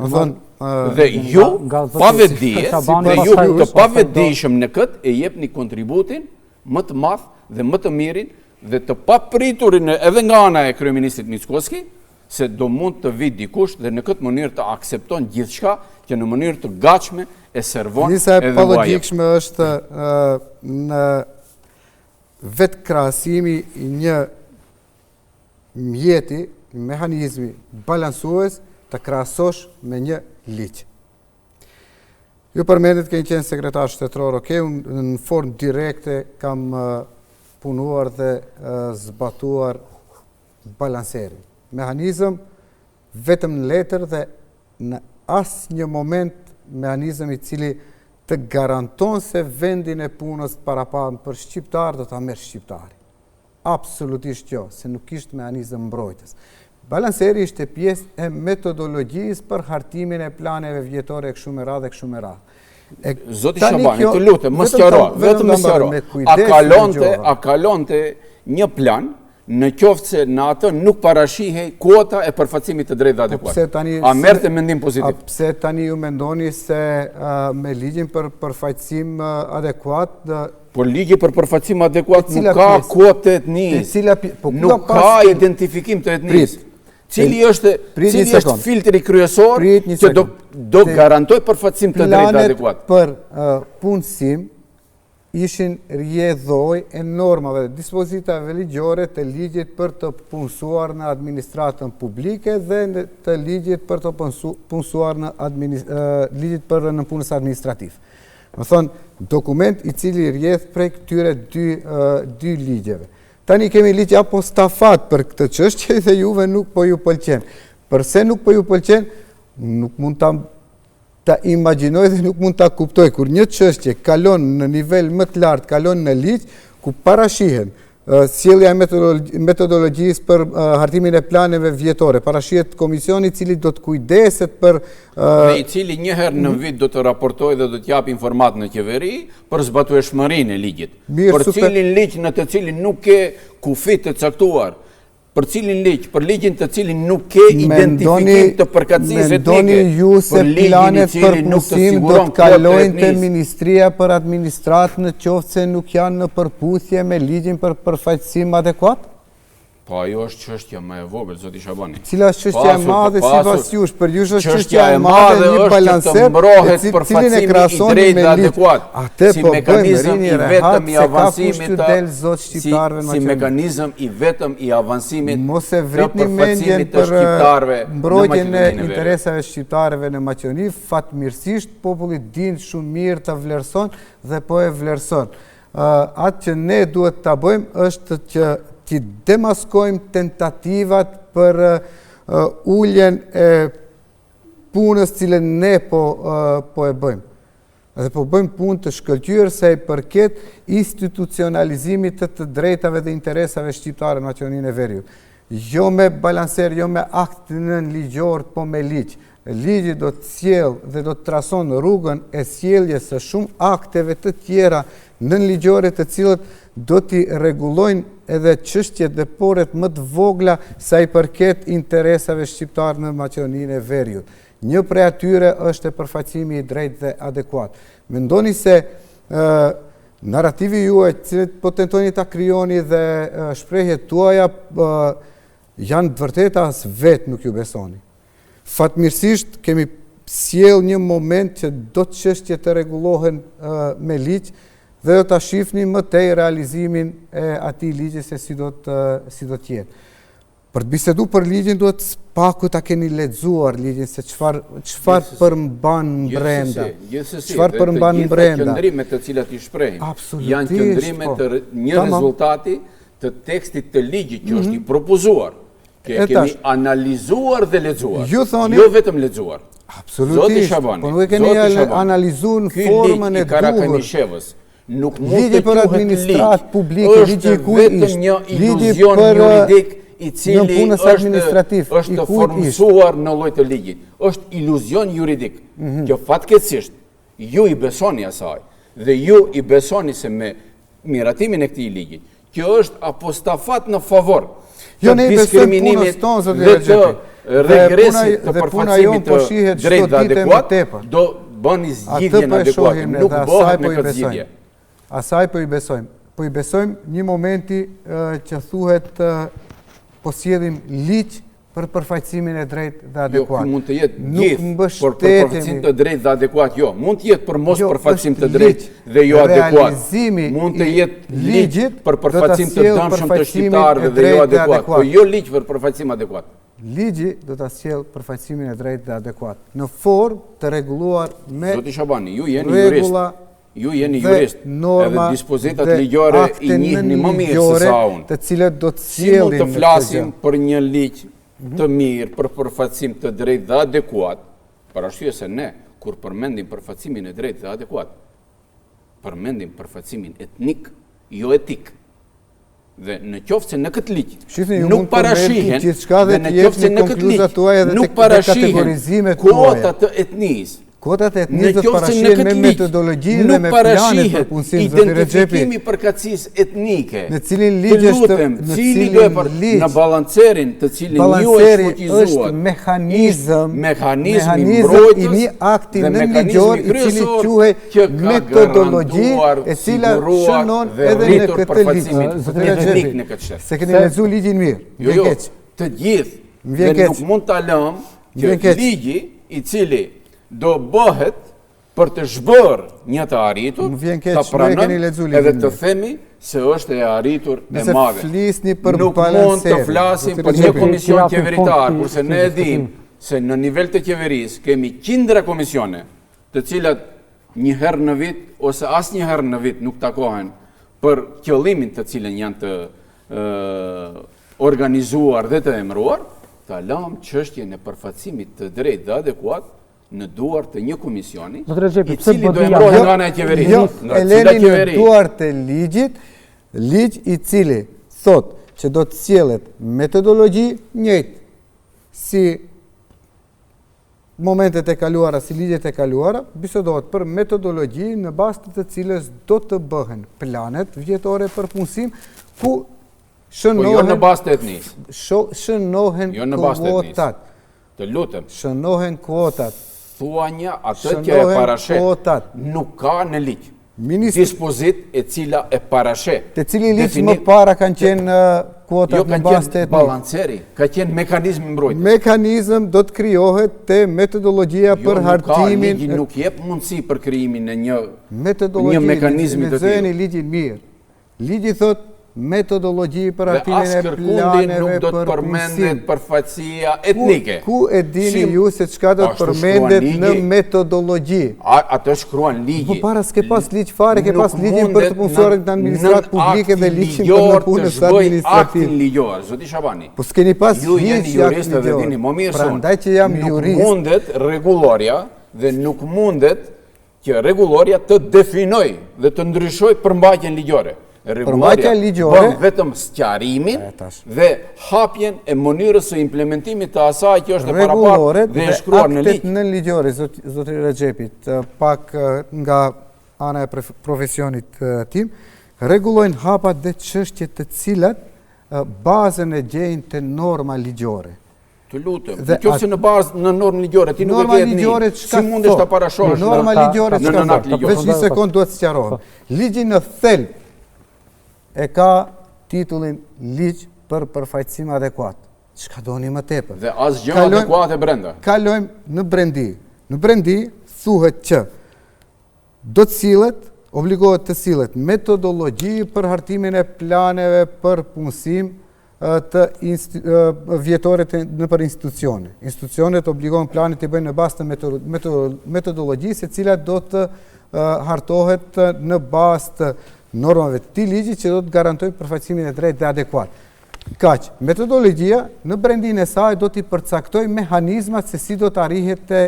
Dhe ju, pa vetëdije, dhe ju të pavetëdijshëm në këtë, e jepni kontributin më të madh dhe më të mirin dhe të papriturin edhe nga ana e kryeministrit Mickoski, se do mund të vijë dikush dhe në këtë mënyrë të akcepton gjithçka që në mënyrë të gatshme e servon edhe Nisa e palogjikshme është në vetë krahasimi i një mjeti, një mehanizmi balansues të krahasosh me një ligj. Ju përmendët keni qenë sekretar shtetëror, ok, unë në formë direkte kam punuar dhe zbatuar balanserin. Mehanizëm vetëm në letër dhe në asnjë moment mehanizëm i cili të garanton se vendin e punës të paraparë për shqiptar do ta merr shqiptari. Absolutisht jo, se nuk ishte mehanizëm mbrojtës. Balanseri ishte pjesë e metodologjisë për hartimin e planeve vjetore e kështu me radhë e kështu me radhë. Zoti Shabani, të lutem, më sqaro, vetëm më sqaro. A kalonte, a kalonte një plan në qoftë se në atë nuk parashihej kuota e përfaqësimit të drejtë dhe po adekuat. A merrte mendim pozitiv? A pse tani ju mendoni se me ligjin për përfaqësim adekuat Por ligji për përfaqësim adekuat nuk ka kuotë të etnisë. Po nuk ka identifikim të etnisë. Cili është cili është filtri kryesor që do do garantojë përfaqësim të drejtë dhe adekuat? Për punësim ishin rrjedhojë e normave dhe dispozitave ligjore të ligjit për të punësuar në administratën publike dhe të ligjit për të punësuar në ligjit për nëpunës administrativ. Domethënë, dokument i cili rrjedh prej këtyre dy, dy ligjeve. Tani kemi ligj apostafat për këtë çështje dhe juve nuk po ju pëlqen. Përse nuk po ju pëlqen? Nuk mund ta ta imagjinoj dhe nuk mund ta kuptoj kur një çështje kalon në nivel më të lartë, kalon në ligj ku parashihen sjellja e metodologjisë për hartimin e planeve vjetore, parashihet komisioni i cili do të kujdeset për dhe i cili një herë në vit do të raportojë dhe do të japë informatë në qeveri për zbatueshmërinë e ligjit. Për cilin ligj në të cilin nuk ke kufi të caktuar, Për cilin ligj? Për ligjin të cilin nuk ke identifikim të përkatësisë etnike. Mendoni ju se planet për punësim do të kalojnë te Ministria për Administratë në qoftë se nuk janë në përputhje me ligjin për përfaqësim adekuat? Po ajo është çështja më e vogël, zoti Shabani. Cila është çështja e madhe sipas jush? Për ju është çështja e madhe një balanser të mbrohet përfaqësimi i drejtë dhe adekuat. Atë po bëjmë rrini rehat se ka kush t'ju del zot shqiptarëve në Maqedoni. Si mekanizëm i vetëm i avansimit Mos e vritni mendjen për mbrojtjen e interesave shqiptarëve në Maqedoni, fatmirësisht populli din shumë mirë të vlerëson dhe po e vlerëson. Atë që ne duhet ta bëjmë është që t'i demaskojmë tentativat për uljen e punës cilën ne po, po e bëjmë. Dhe po bëjmë punë të shkëlqyer sa i përket institucionalizimit të të drejtave dhe interesave shqiptare në Maqedoninë e Veriut. Jo me balanser, jo me akt nënligjor, po me ligj. Ligji do të sjellë dhe do të trason rrugën e sjelljes së shumë akteve të tjera nënligjore të cilët do t'i rregullojnë edhe çështjet dhe poret më të vogla sa i përket interesave shqiptare në Maqedoninë e Veriut. Një prej atyre është përfaqësimi i drejtë dhe adekuat. Mendoni se narrativi juaj, të cilët po tentoni ta krijoni dhe shprehjet tuaja janë të vërteta as vetë nuk ju besoni. Fatmirësisht kemi sjellë një moment që do çështje të rregullohen me ligj dhe do ta shifni më tej realizimin e atij ligji se si do të si do të jetë. Për të bisedu për ligjin duhet së paku ta keni lexuar ligjin se çfarë çfarë përmban brenda. Çfarë përmban brenda. Qëndrimet të cilat i shprehim janë qëndrime po. të një rezultati të tekstit të ligjit që është i mhm. propozuar. Që e kemi analizuar dhe lexuar. Ju thoni, jo vetëm lexuar. Absolutisht. Po nuk e keni analizuar në formën e duhur. Nuk mund të për administratë publike, ligji i kujt është një iluzion juridik i cili është është formësuar në lloj të ligjit. Është iluzion juridik mhm. që fatkeqësisht ju i besoni asaj dhe ju i besoni se me miratimin e këtij ligji, që është apostafat në favor jo, të diskriminimit dhe të regresit të përfaqësimit po të drejtë dhe adekuat, do bëni zgjidhjen po adekuate, nuk bëhet me po këtë zgjidhje. Asaj po i besojmë. Po i besojmë një momenti që thuhet po sjellim ligj për përfaqësimin e drejtë dhe adekuat. Jo, mund të jetë gjithë, por për përfaqësim të drejtë dhe adekuat, jo. Mund të jetë për mos jo, përfaqësim të drejtë dhe jo adekuat. Mund të jetë ligj për përfaqësim të dëmshëm të shqiptarëve dhe jo adekuat, po jo ligj për përfaqësim adekuat. Ligji do ta sjellë përfaqësimin e drejtë dhe adekuat në formë të rregulluar me Zoti Shabani, ju jeni jurist. Ju jeni jurist, edhe dispozitat ligjore i njihni më mirë se sa unë. Të cilët do të sjellin Si mund të flasim për një ligj mhm. të mirë, për përfaqësim të drejtë dhe adekuat, për arsye se ne, kur përmendim përfaqësimin e drejtë dhe adekuat, përmendim përfaqësimin etnik, jo etik. Dhe në qoftë se në këtë ligj nuk parashihen dhe në qoftë se në këtë ligj nuk parashihen kuota të etnisë, Kuotat e etnisë do të parashihen me metodologji dhe me planet për punësim, zoti Rexhepi. Identifikimi i përkatësisë etnike. Në cilin ligj është në cilin ligj? Në balancerin të cilin ju e shfuqizuat. është mehanizëm, mehanizmi mbrojtës i një akti nënligjor i cili quhej metodologji e cila shënon edhe në këtë ligj. Zoti Rexhepi, s'e keni lexu ligjin mirë. Jo, jo, të gjithë. Dhe nuk mund ta lëmë që ligji i cili do bëhet për të zhbërë një të arritur, ta pranojmë edhe të themi se është e arritur e madhe. Flisni për Nuk mund të flasim për një komision qeveritar, kurse ne e dimë se në nivel të qeverisë kemi qindra komisione, të cilat një herë në vit ose asnjëherë në vit nuk takohen për qëllimin të cilën janë të organizuar dhe të emëruar, ta lamë çështjen e përfaqësimit të drejtë dhe adekuat në duar të një komisioni, i cili do emërohet nga ana e qeverisë. Jo, e leni në duart e ligjit, ligj i cili thotë që do të sjellet metodologji njëjtë si momentet e kaluara, si ligjet e kaluara, bisedohet për metodologji në bazë të të cilës do të bëhen planet vjetore për punësim, ku shënohen... Po jo në bazë të etnisë. Shënohen jo në bazë të etnisë. Të lutem. Shënohen kuotat. Thuaja atë që e parasheh. Nuk ka në ligj. Dispozitë e cila e parasheh. Te cili ligj më para kanë qenë kuotat jo, në bazë të etnisë? Balanceri, ka qenë mekanizmi mbrojtës. Mekanizëm do të krijohet te metodologjia jo, për hartimin... Jo, ligji nuk jep mundësi për krijimin e një, një mekanizmi të tillë. Lexojeni ligjin mirë. Ligji thotë metodologji për hartimin e planeve nuk do të përmendet përfaqësia etnike. Ku e dini ju se çka do të përmendet në metodologji? Atë shkruan ligji. Po para s'ke pas ligj fare, ke pas ligjin për të punësuarit në administratë publike dhe ligjin për nëpunës administrativ. Aktin ligjor, zoti Shabani. Po s'keni pas ligj Ju jeni jurist dhe dini më mirë se unë. Prandaj që jam jurist. Nuk mundet rregullorja dhe nuk mundet që rregullorja të definojë dhe të ndryshojë përmbajtjen ligjore. Rregullorja ligjore bën vetëm sqarimin dhe hapjen e mënyrës së implementimit të asaj që është e paraparë dhe e shkruar në ligj. Aktet nënligjore, zotëri Rexhepi, pak nga ana e profesionit tim, rregullojnë hapat dhe çështjet të cilat bazën e gjejnë te norma ligjore. Të lutem, në qoftë se në bazë në normë ligjore, ti nuk e ke etninë, si mundesh ta parashohësh norma ligjore në në akt ligjor? Veç një sekond duhet të sqarohem. Ligji në thelb e ka titullin ligj për përfaqësim adekuat. Çka doni më tepër? Dhe asgjë adekuate brenda. Kalojmë në brendi. Në brendi thuhet që do të sillet, obligohet të sillet metodologji për hartimin e planeve për punësim të vjetore të nëpër institucione. Institucionet obligohen planet t'i bëjnë në bazë të metodologjisë e cila do të hartohet në bazë të normave të këtij ligji që do të garantojnë përfaqësimin e drejtë dhe adekuat. Kaq, metodologjia në brendinë e saj do t'i përcaktojë mehanizmat se si do të arrihet te,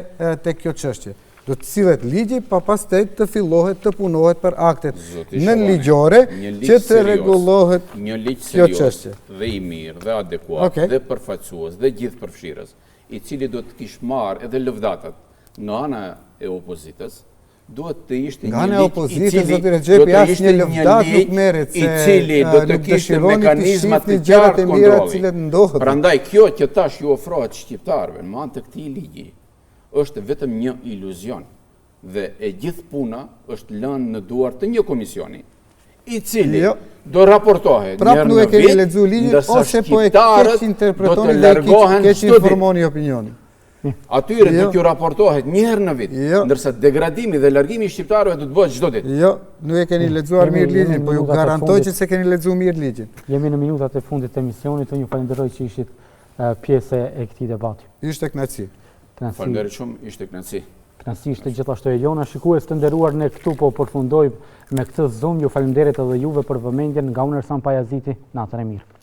te kjo çështje. Do të sillet ligji, pa pastaj të fillohet të punohet për aktet nënligjore që të rregullohet një ligj serioz dhe i mirë dhe adekuat okay. dhe përfaqësues dhe gjithëpërfshirës, i cili do të kish marrë edhe lëvdatat nga ana e opozitës, duhet të ishte një ligj i cili do të ishte një ligj i cili do të kishte mekanizma të qartë kontrolli. Prandaj kjo që tash ju ofrohet shqiptarëve në anë të këtij ligji është vetëm një iluzion dhe e gjithë puna është lënë në duar të një komisioni i cili jo. do raportohet një herë në vit, ndërsa ose po e keqinterpretoni do të largohen keqinformoni opinionin. Atyre do jo. t'ju raportohet një herë në vit, jo. ndërsa degradimi dhe largimi i shqiptarëve do të bëhet çdo ditë. Jo, nuk e keni lexuar mirë ligjin, po ju garantoj që s'e keni lexuar mirë ligjin. Jemi në minutat e fundit të emisionit, unë ju falenderoj që ishit pjesë e këtij debati. Ishte kënaqësi. Kënaqësi. Faleminderit shumë, ishte kënaqësi. Kënaqësi ishte gjithashtu e jona. Shikues të nderuar, ne këtu po përfundojmë me këtë Zoom. Ju faleminderit edhe juve për vëmendjen nga unë Ersan Pajaziti. Natën e mirë.